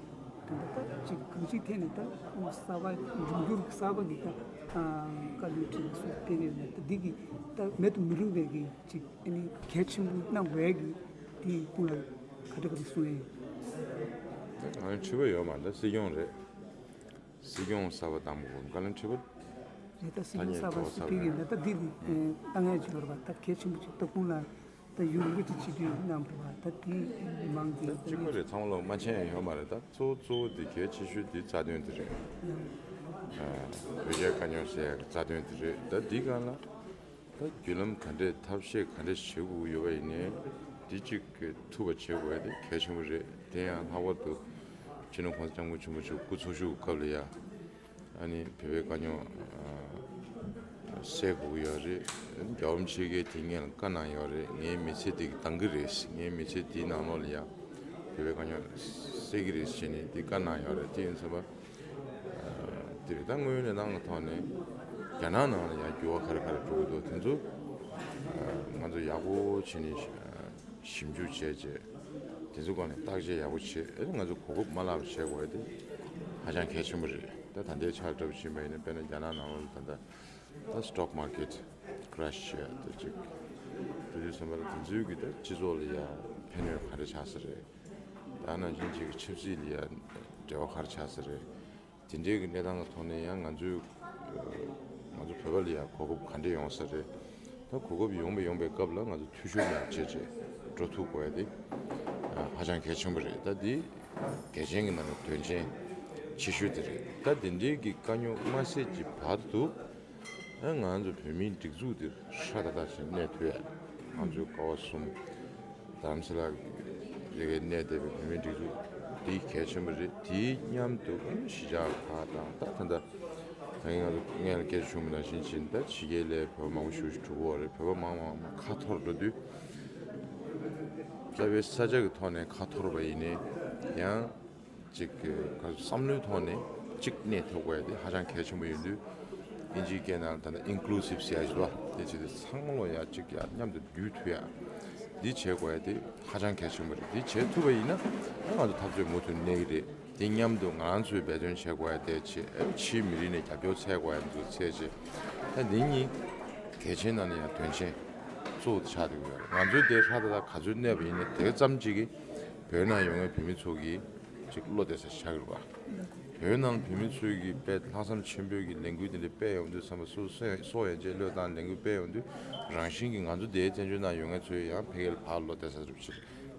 དེ་འདྲ་ད་ཅིག་གང་ཅིའི་ཐད་ནས་ད་སྐུ་གསར་པ་འབྱུང་འགྱུར་གསར་པ་གི་ད་བཀའ་བློན་ཁྲི་པ་སུ་ཕེབས་ཡོད་ན་ད་འདི་གི་ད་མེད་དུ་མི་རུང་བའི་གི་ཅིག་ཨ་ནི་གལ་ཆེན་པོ་གནང་བའི་གི་དེ་ཀུན་ལ་ག་འདྲ་ག་འདྲ་གསུང་ཡ་ཡིན། ད་ང་ཁྲི་པ་ཡོད་མ་རེད། ད་སྲིད་སྐྱོང་རེད། སྲིད་སྐྱོང་གསར་པ་དང་པོ་བཀའ་བློན་ཁྲི་པ། རེད། ད་སྲིད་སྐྱོང་གསར་པ་སུ་ཕེབས་ཡོད་ན་ད་འདི་ལ་ལྟ་མཁན་ཅིག་ཡོད་རེད་པ། ད་གལ་ཆེན་པོ་ཅིག་ད་ཀུན་ལ་ད་ཡུན་རིང་པོ་ཅིག་བྱེད་དུས་གནང་འདུག་པ། ད་དེ་མང་གི་ད་གཅིག་པ་རེད། ཚང་མ་ལ་མ་མཁྱེན་ཡ་ཡོད་མ་རེད། ད་གཙོ་བོ་གཙོ་བོ་དེ་གལ་ཆེ་ཤོས་དེ་རྩ་དོན་དེ་རེད། བོད་རྒྱའི་དཀའ་རྙོག་སེལ་ཡ་གི་རྩ་དོན་དེ་རེད། ད་འདི་སྒང་ལ་ད་བརྒྱུད་ལམ་ག་འདྲས་ཐབས་ཤེས་ག་འདྲས་བྱེད་དགོས་ཀྱི་ཡོད་པ་ཡིན་ནའི་འདི་གཅིག་གི་ཐུབ་པ་བྱེད་དགོས་ཡ་དེ་གལ་ཆེན་པོ་རེད། དེ་ཡང་ལྷག་པར་དུ་སྤྱི་ནོར་༸གོང་ས་༸སྐྱབས་མགོན་ཆེན་པོ་མཆོག་སྐུ་འཚོ་བཞུགས་སྐབས་ལ་ཡ་ཨ་ནི་བོད་པའི་དཀའ་རྙོག་སེལ་དགོས་ཀྱི་ཡོད་རེད། རྒྱལ་བ་རིན་པོ་ཆེ་གིས་དེ་སྔོན་ལ་བཀའ་གནང་ཡོད་རེད། ངའི་མི་ཚེ་འདི་འདང་གི་རེད། ངའི་མི་ཚེ་འདིའི་ནང་ལོགས་ལ་ཡ་བོད་པའི་དཀའ་རྙོག་སེལ་གྱི་རེད་ཟེར་ནས་དེ་བཀའ་གནང་ཡོད་རེད། དེ་ཡིན་ཙང་པ་དེ་རེད། ད་དངོས་ཡོད་གནས་སྟངས་ཀྱི་ཐོག་ནས་རྒྱ་ནག་ནང་ལ་ཡ་འགྱུར་བ་ག་རེ་ག་རེ་འགྲོ་གི་འདུག་དེ་ཚོ་ང་ཚོ་ཡག་པོ་བྱས་ནས་ཞིབ་འཇུག་བྱས་རྗེས་དེ་ཚོའི་སྒང་ནས་བརྟག་དཔྱད་ཡག་པོ་བྱས། ཨེ་ང་ཚོ་གོ་སྐབས་མ་བརླག་པ་བྱེད་དགོས་ཡ་དེ་ཧ་ཅང་གལ་ཆེན་པོ་རེད། ད་ད་ལྟའི་ཆར་འདྲ་པོ་ཕྱིན་པ་ཡིན་ན་དཔེར་ན་རྒྱ་ནག་ནང་ལོགས་ལ་ད་ལྟ་ད་སི་ཊོག་མར་ཀེཊ་ཀེ་རེཤ་བྱས་ཡ་དེ་གཅིག་དེ་དུས་ཙམ་པ་ལ་དེ་ཚོའི་གི་ད་སྤྱི་ཚོགས་ལ་ཡ་ཕན་གནོད་ག་འདྲ་ཆགས་ས་རེད། ད་ནང་བཞིན་གཅིག་གི་ཆབ་སྲིད་ལ་ཡ་འབྲེལ་བ་ག་འདྲ་ཆགས་ས་རེད། དེ་འདྲའི་གི་གནས་སྟངས་ཀྱི་ཐོག་ནས་ཡང་ང་ཚོས་ང་ཚོ་བོད་པ་ལ་ཡང་གོ་སྐབས་ག་འདྲ་ཡོང་ས་རེད། ད་གོ་སྐབས་ཡོང་པ་ཡོང་པའི་སྐབས་ལ་ང་ཚོ་འཐུས་ཤོར་མེད་པ་བྱས་བྱས་འགྲོ་ཐུབ་དགོས་ཡ་དེ་ཧ་ཅང་གལ་ཆེན་པོ་རེད། ད་འདི་གལ་ཆེན་གྱི་ནང་ནས་དོན་ཆེན་ཆེ་ཤོས་དེ་རེད། ད་དེ་འདྲའི་གི་དཀའ་རྙོག་མ་སེལ་གྱི་བར་དུ་ཨ་ང་ཚོ་བོད་མིའི་སྒྲིག་འཛུགས་འདི་ཧྲ་ཏག་ཏག་བྱས་གནས་ཐུབ་ཡ། ང་ཚོའི་ཀ་བ་གསུམ་རྡ་རམ་ས་ལ་རེ་འགའི་གནས་བསྡད་པའི་བོད་མིའི་སྒྲིག་འཛུགས་འདི་གལ་ཆེན་པོ་རེད། དེའི་མཉམ་དུ་གཞིས་ཆགས་ཁག་དང་ད་ད་ལྟ་ད་ངས་ང་ཚོ་སྔོན་ལ་སྐད་ཆ་བྱུང་བ་ནང་བཞིན་བྱས་ད་ཕྱི་རྒྱལ་ལ་བོད་པ་མང་པོ་ཞེ་པོ་ཞིག་འགྲོ་གི་ཡོད་རེད། བོད་པ་མང་མང་མང་ཁ་འཐོར་འགྲོ་དུས་རྩ་བའི་ས་ཆ་གི་ཐོག་ནས་ཁ་འཐོར་བ་ཡིན་ནའི་ཡང་། ཅིག་གི་བསམ་བློའི་ཐོག་ནས་གཅིག་གནས་ཐུབ་དགོས་ཡ་དེ་ཧ་ཅང་གལ་ཆེན་པོ་ཡིན་དུས། ཨིན་ཇིའི་སྐད་ནང་ད་ལྟ་ཨིན་ཀུ་ལུ་སིབ་ཟེར་ཡ་ཞིག་འདུག་བ། དེ་བྱས་ཏེ་ཚང་མ་ལོ་ཡ་གཅིག་ཡ་མཉམ་དུ་འདུས་ཐུབ་ཡ་འདི་བྱེད་དགོས་ཡ་དེ་ཧ་ཅང་གལ་ཆེན་པོ་རེད། འདི་བྱེད་ཐུབ་པ་ཡིན་ན་ང་ཚོ་འཐབ་རྩོད་མུ་མཐུད་གནས་ཀྱི་རེད། དེ་མཉམ་དུ་ང་རང་ཚོས་འབད་བརྩོན་བྱེད་དགོས་ཡ་དེ་བྱེད། ཨེ་ཕྱིའི་མི་རིགས་ནས་རྒྱབ་སྐྱོར་འཚོལ་དགོས་ཡ་འདུག་ཚད་བྱེད། ད་འདི་གཉིས་གལ་ཆེན་ནང་ནས་ཡང་དོན་ཆེན་གཙོ་བོ་ཆགས་བསྡད་ཀྱི་ཡོད་རེད། ང་ཚོའི་དེ་ཧྲ་ད་ད་ག་ཚོད་གནས་པ་ཡིན་ནའི་དེ་ཙམ་གཅིག་གིས་བོད་ནང་ཡོད་མཁན་བོད་མི་ཚོ་གིས་ཅིག་བློ་གཏད་ས་ཆགས་ཀྱི་རེད་པ། བོད་ནང་བོད་མི་ཚོས་ཀྱིས་དཔེ་ལྷག་བསམ་ཆེན་པོས་ཀྱིས་ལས་འགུལ་དེ་འདྲ་སྤེལ་ཡོང་དུས་ཙམ་པ། སོ་སོ་སོ་ཡན་ཆད་བློས་བཏང་ལས་འགུལ་སྤེལ་ཡོང་དུས། རང་བཞིན་གྱིས་ང་ཚོ་དེའི་བཙན་བྱོལ་ནང་ཡོད་མཁན་ཚོས་ཡང་ཕ་གིར་ཕར་བློ་གཏད་ས་རུབ་ཕྱིར།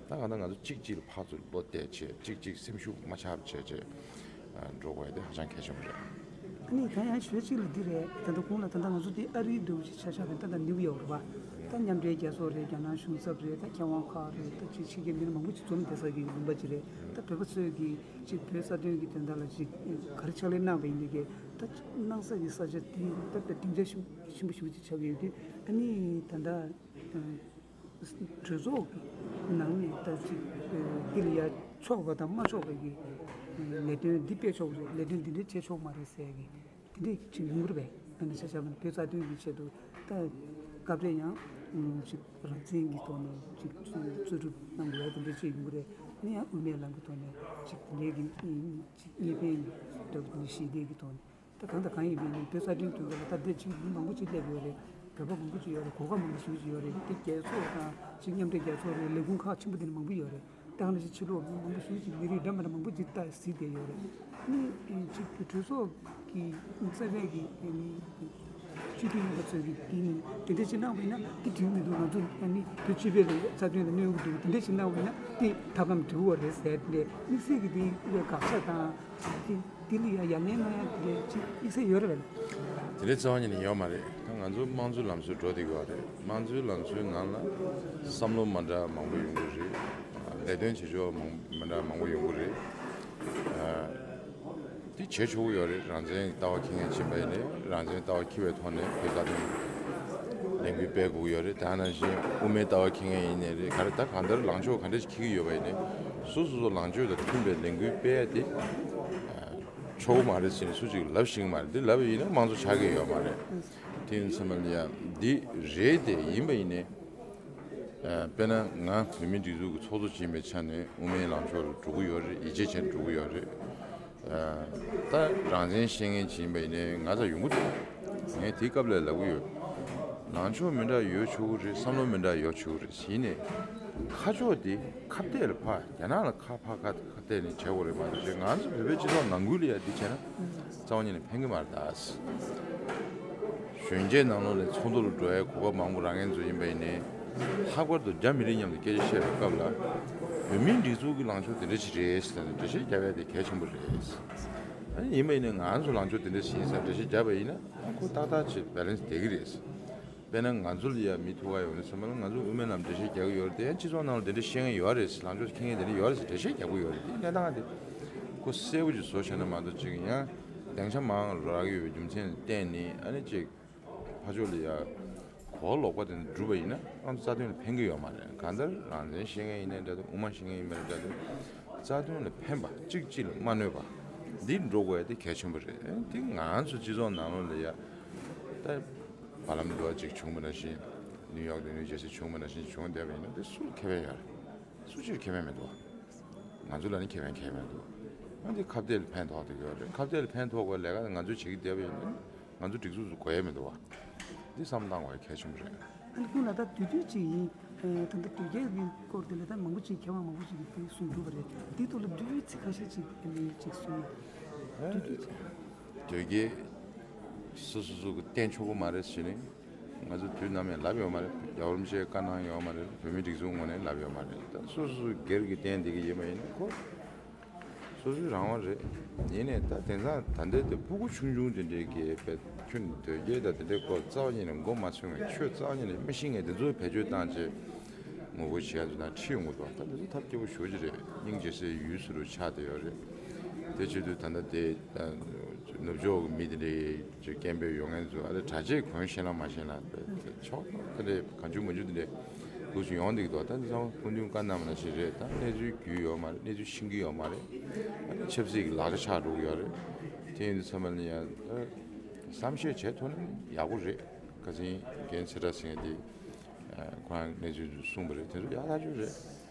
ད་གང་ལྟར་ང་ཚོ་གཅིག་གཅིག་ལ་ཕར་ཚུར་བློ་གཏད་བྱས། གཅིག་གཅིག་སེམས་ཤུགས་མ་ཆག་པ་བྱས་བྱས་འགྲོ་དགོས་ཡ་དེ་ཧ་ཅང་གལ་ཆེན་པོ་རེད། ཨ་ནི་ད་ཡང་ཞུ་ཡ་གཅིག་ལ་འདི་རེད། ད་ལྟ་གོང་ལ་ད་ལྟ་ང་ཚོ་འདི་ཨ་རིའི་འདྲ་བོ་ཞིག་ཆ་བཞག་པ་ཡིན་ན། ད་ལྟ་ནིའུ་ཡོག་རེད་པ། ད་མཉམ་འབྲེལ་རྒྱལ་ཚོགས་རེད། རྒྱ་ནག་གཞུང་ཚབ་རེད། ད་མཁས་དབང་ཁག་རེད། ད་ཅིག་ཕྱི་རྒྱལ་མི་སྣ་མང་པོ་ཅིག་འཛོམས་བསྡད་ས་གི་ལུང་པ་ཅིག་རེད། ད་བོད་པ་ཚོས་ཀྱིས་ཅིག་བོད་རྩ་དོན་གྱི་དོན་དག་ལ་ཅིག་ག་རེ་ཕྱག་ལས་གནང་བ་ཡིན་ནའི་གི། ད་གནང་ས་གི་ས་ཆ་དེ་ད་དཔེ་སྡིངས་ཆ་ཆེན་པོ་ཞེ་པོ་ཅིག་ཆགས་ཀྱི་ཡོད་དུས། ཨ་ནི་ད་ལྟ་གྲོས་ཚོགས་ཀྱི་ནང་ནས་ད་ཅིག་འདི་ལ་ཡ་ཆོག་པ་དང་མ་ཆོག་པའི་གི་ལས་དོན་འདི་སྤེལ་ཆོག་རེད། ལས་དོན་འདི་འདྲ་བྱེད་ཆོག་མ་རེད་ཟེར་གི་དེ་འདྲ་ཅིག་ཡོང་གི་རེད་པས། ཨ་ནི་ཆ་བཞག་པ་ན་བོད་རྩ་དོན་གྱི་ཆེད་དུ་ད་སྐབས་རེ་ཡང་ཅིག་རང་བཙན་གྱི་ཐོག་ནས་ཅིག་རྩོད་རྩོད་སྒྲུབ་གནང་དགོས་པ་དེ་འདྲ་ཅིག་ཡོང་གི་རེད། ཨ་ནི་ཡང་དབུ་མའི་ལམ་གྱི་ཐོག་ནས་ཅིག་དེ་འདྲའི་གི་ཅིག་གཉིས་ཕན་གྱི་འདྲ་བོ་དེ་འདྲ་ཞི་བདེ་གི་ཐོག་ནས། ད་གང་དང་གང་ཡིན་པའི་ནི་བོད་རྩ་དོན་དོན་དག་ལ་ད་འདི་ཅིག་མི་མང་པོ་ཅིག་སླེབས་ཡོད་རེད། བོད་པ་མང་པོ་ཅིག་ཡོད་རེད། གོ་སྐབས་མང་པོ་ཞེ་པོ་ཅིག་ཡོད་རེད། དེ་རྒྱལ་ཚོགས་དང་ཅིག་མཉམ་འབྲེལ་རྒྱལ་ཚོགས་རེད། ལས་ཁུངས་ཁག་ཆེན་པོ་དེ་ནས་མང་པོ་ཡོད་རེད། ད་ག་ནང་བཞིན་ཕྱི་ལོགས་མི་མང་པོ་ཞེ་པོ་ཅིག་མི་རིགས་འདྲ་མི་འདྲ་མང་པོ་ཅིག་ད་གཟིགས་བསྡད་ཡོད་རེད། ནི་ཅིག་གྲོས་ཚོགས་ཀྱི་རྩ་བའི་གི་ནི་སྤྱི་འཐུས་རྣམ་པ་ཚོས་ཀྱི་དེ་ནི་དེ་འདྲ་ཅིག་གནང་བ་ཡིན་ན་དེ་འགྲིག་མི་འདུག་ང་ཚོ་ནི་བོད་སྤྱི་པའི་རྩ་དོན་ལ་གནོད་ཀྱི་འདུག་དེ་འདྲ་ཅིག་གནང་བ་ཡིན་ན་དེ་ཐབས་ལམ་འགྲིག་པ་རེད་ཟེར་ཏེ་དམིགས་བསལ་གྱི་དེ་དགག་བྱ་དང་། དེ་དེ་ལ་ཡ་ཡ་ལན་གནང་ཡ་དེ་ཅིག་དམིགས་བསལ་ཡོད་རེད་པས། དེ་འདྲའི་རྩ་བ་ཉིད་ནས་ཡོད་མ་རེད། ད་ང་ཚོ་དམངས་གཙོའི་ལམ་སྲོལ་འགྲོ་བསྡད་ཡོད་རེད། དམངས་གཙོའི་ལམ་སྲོལ་ནང་ལ་བསམ་བློ་མ་འདྲ་མང་པོ་ཡོང་གི་རེད། ལས་དོན་བྱེད་ཕྱོགས་མང་མ་འདྲ་མང་པོ་ཡོང་གི་རེད། དེ་བྱེད་ཆོག་གི་ཡོད་རེད། རང་བཙན་ལྟ་བ་འཁྱེར་མཁན་ཕྱིན་པ་ཡིན་ནའི་རང་བཙན་ལྟ་བ་འཁྱེར་བའི་ཐོག་ནས་བོད་རྩ་དོན་ལས་འགུལ་སྤེལ་དགོས་ཀྱི་ཡོད་རེད། དེ་ནང་བཞིན་དབུ་མའི་ལྟ་བ་འཁྱེར་མཁན་ཡིན་ནའི་རེད། ག་རེ་ད་གང་ལྟར་ལངས་ཕྱོགས་ག་འདྲ་ཞིག་འཁྱེར་གྱི་ཡོད་པ་ཡིན་ནའི་སོ་སོ་སོ་ལངས་ཕྱོགས་དང་མཐུན་པའི་ལས་འགུལ་སྤེལ་ཡ་དེ་ཆོག་གི་མ་རེད་ཟེར་ནས་སུ་གཅིག་ལབ་ཤེས་ཀྱི་མ་རེད། འདི་ལབ་པ་ཡིན་ན་དམངས་གཙོ་ཆགས་ཀྱི་ཡོད་མ་རེད། དེ་ཡིན་ཙམ་པ་ལ་ཡ་འདི་རེད་དེ་ཡིན་པ་ཡིན་ནའི། དཔེར་ན་ང་བོད་མིའི་སྒྲིག་འཛུགས་ཀྱི་ཚོགས་གཙོ་ཅིག་ཡིན་པའི་ཆ་ནས་དབུ་མའི་ལངས་ཕྱོགས་ལ་འགྲོ་གི་ཡོད་རེད། ཡིད་ཆེས་བྱས་འགྲོ་གི་ཡོད་རེད། ད་རང་བཙན་བཤད་མཁན་ཅིག་ཡིན་པ་ཡིན་ནའི་ང་ཚོ་ཡོང་གི་འདུག་ངས་དེའི་སྐབས་ལ་ལབ་གི་ཡོད། ལངས་ཕྱོགས་མི་འདྲ་ཡོད་ཆོག་གི་རེད། བསམ་བློ་མི་འདྲ་ཡོད་ཆོག་གི་རེད། ཡིན་ནའི་ཁ་ཕྱོགས་དེ་ཁ་གཏད་ལ་ཕར་རྒྱ་ནག་ལ་ཁ་ཕར་ཁ་ཁ་གཏད་ནས་བྱེད་དགོས་རེད་མ་གཏོགས་ང་ཚོ་བོད་པའི་སྤྱི་ཚོགས་ནང་ཁུལ་ལ་ཡ་འདི་བྱས་ན་རྩ་བ་ཉིད་ནས་ཕན་གི་མ་རེད་ད། གཞོན་སྐྱེས་ནང་ལོགས་ལ་ཚོགས་འདུ་ལ་འགྲོ་ཡའི་གོ་སྐབས་མང་པོ་རག་མཁན་ཚོ་ཡིན་པ་ཡིན་ནའི་ལྷག་པར་དུ་རྒྱ་མི་རིགས་མཉམ་དུ་སྐད་ཆ་བཤད་པའི་སྐབས་ལ་བོད་མིའི་སྒྲིག་འཛུགས་ཀྱི་ལངས་ཕྱོགས་དེ་འདྲ་ཞིག་རེད་ཟེར་ནས་འགྲེལ་བཤད་རྒྱག་ཡ་དེ་གལ་ཆེན་པོ་རེད། ཨ་ནི་ཡིན་པ་ཡིན་ནའི་ང་ཚོ་ལངས་ཕྱོགས་དེ་འདྲ་ཞིག་ཡིན་ཟེར་འགྲེལ་བཤད་བརྒྱབ་པ་ཡིན་ན་ཁོ་ཏག་ཏག་ཅིག་བེ་ལེན་སི་བསྡད་ཀྱི་རེད། དཔེར་ན་ང་ཚོ་ལ་ཡ་མི་ཐུག་ག་ཡོང་ནས་ཚང་མ་ལ་ང་ཚོ་དབུ་མའི་ལམ་འགྲེལ་བཤད་རྒྱག་གི་ཡོད་རེད། དེ་ཡང་སྤྱི་ཚོགས་ནང་ལ་དེ་འདྲ་བཤད་མཁན་ཡོད་རེད། ལངས་ཕྱོགས་འཁྱེར་མཁན་དེ་འདྲ་ཡོད་རེད་ཟེར་འགྲེལ་བཤད་རྒྱག་གི་ཡོད་རེད། དེ་གནས་སྟངས་དེ་ཁོ་གསལ་པོ་ཅིག་བཟོ་ཤེས་ན་མ་གཏོགས་ཅིག་ཡང་སྡིངས་ཆ་མང་རག་ཡོད་པའི་རྒྱུ་མཚན་ལ་བརྟེན་ནས་ཨ་ནི་ཅིག་ཕར་ཕྱོགས་ལ་ཡ་གོ་ལོག་པ་དེ་འདྲ་བསྒྲུབས་པ་ཡིན་ན་ང་ཚོ་རྩ་དོན་ལ་ཕན་གྱི་ཡོད་མ་རེད། གང་ལྟར་རང་བཙན་བཤད་མཁན་ཡིན་ནའི་འདྲ་འདུག་དབུ་མ་བཤད་མཁན་ཡིན་པ་ནའི་འདྲ་འདུག་རྩ་དོན་ལ་ཕན་པ་གཅིག་གཅིག་ལ་མ་གནོད་པ་འདི་འགྲོ་དགོས་ཡ་དེ་གལ་ཆེན་པོ་རེད། དེ་ང་ཚོ་སྤྱི་ཚོགས་ནང་ལོགས་ལ་ཡ་ད་བར་ལམ་འདུ་བ་ཅིག་བྱུང་བ་ནང་བཞིན་ནིའུ་ཡོག་དང་ནིའུ་ཇར་སི་བྱུང་བ་ནང་བཞིན་བྱུང་བསྡད་པ་ཡིན་ན་དེ་སུ་ལ་ཁེ་ཕན་ཡོད་རེད། སུ་གཅིག་ཁེ་ཕན་མི་འདུག་ང་ཚོ་ལ་ནི་ཁེ་ཕན་ཁེ་ཕན་འདུག་ཨ་འདི་ཁ་གཏད་ལ་ཕན་ཐོགས་བསྡད་ཡོད་རེད། ཁ་གཏད་ལ་ཕན་ཐོགས་པའི་ལས་ཀ་ང་ཚོས་བྱེད་ཀྱི་བསྡད་པ་ཡིན་ན་ང་ཚོ་སྒྲིག་འཛུགས་སུ་དགོས་ཡ་མི་འདུག་བ། འདི་བསམ་བློ་བཏང་དགོས་ཡ་གལ་ཆེན་པོ་རེད། ཨ་ནི་ཁོང་ལ་ད་དུས་དུས་ཅིག་ཡིན། ཨ་ད་ལྟ་དོལ་རྒྱལ་གྱི་སྐོར་དེ་ལ་ད་མང་པོ་ཅིག་མཁས་དབང་མང་པོ་ཅིག་གིས་དེ་གསུངས་འདུག་པ་རེད། འདི་ཐོག་ལ་དུས་དུས་ཚིག་ཁ་ཤས་ཅིག་ཨ་ནི་ཅིག་གསུངས་ན། དུས་དུས་ཚིག་དོལ་རྒྱལ་སོ་སོ་སོ་གི་བསྟེན་ཆོག་གི་མ་རེད་ཟེར་ནས་ང་ཚོ་དུས་ནམ་ཡང་ལབ་ཡོད་མ་རེད། རྒྱལ་བ་རིན་པོ་ཆེས་བཀའ་གནང་ཡོད་མ་རེད། བོད་མིའི་སྒྲིག་འཛུགས་ངོས་ནས་ལབ་ཡོད་མ་རེད། ད་སོ་སོ་སོ་སྒེར་གྱི་བསྟེན་བསྡད་ཀྱི་ཡིན་པ་ཡིན་ན་ཁོ་སོ་སོའི་རང་དབང་རེད། ཡིན་ནའི་ད་དེང་སང་ད་ལྟའི་དེ་སྤུ་གུ་ཆུང་ཆུང་དེ་འདྲའི་གི་དཔེ་ཁྱོད་དོལ་རྒྱལ་དང་དེ་འདྲའི་སྐོར་རྩ་བ་ཉིད་ནས་མགོ་མ་ཚོས་མཁན། ཆོས་རྩ་བ་ཉིད་ནས་མི་ཤེས་མཁན་དེ་ཚོ་བེད་སྤྱོད་བཏང་བྱས་ངོ་རྒོལ་བྱེད་ཡ་འདུག་ན་ཁྲིད་ཡོང་གི་འདུག་ད་དེ་ཚོ་ཐབས་སྐྱོ་པོ་ཞེ་པོ་ཅིག་རེད། སྙིང་རྗེ་སའི་ཡུལ་ཟེར་རུ་ཆགས་བསྡད་ཡོད་རེད། དེ་བྱེད་དུས་ད་ལྟ་དེ་ནུབ་ཕྱོགས་ཀྱི་མི་དེ་འདྲའི་ཅིག་སྐད་འབོད་ཡོང་མཁན་ཚོ་ཨ་ལས་གྲྭ་ཆས་གོན་ཤེས་ན་མ་ཤེས་ན་ཆོག་དེ་འདྲའི་གང་བྱུང་མང་བྱུང་དེ་འདྲའི་ འགུལ་ཞིག་ཡོང་བསྡད་ཀྱི་འདུག་ད་འདི་ཚང་མ་སྐུ་མདུན་བཀའ་གནང་བ་ནང་བཞིན་རེད། ད་གནས་ཚུལ་རྒྱུས་ཡོད་མ་རེད། གནས་ཚུལ་ཤེས་ཀྱི་ཡོད་མ་རེད། ཨ་ནི་ཆབ་སྲིད་ཀྱི་ལག་ཆ་ཆགས་འགྲོ་གི་ཡོད་རེད། དེ་ཡིན་དུས་ཚང་མ་ལ་ཡང་ད་བསམ་ཤེས་བྱས་ཐུབ་ན་ཡག་པོ་རེད། ཁ་སང་རྒན་ཚེ་བཀྲ་ཟེར་མཁན་དེ་ཁོ་རང་གནས་ཚུལ་གསུངས་པ་རེད། དེ་ཚོ་ཡག་ཐག་ཆོད་རེད།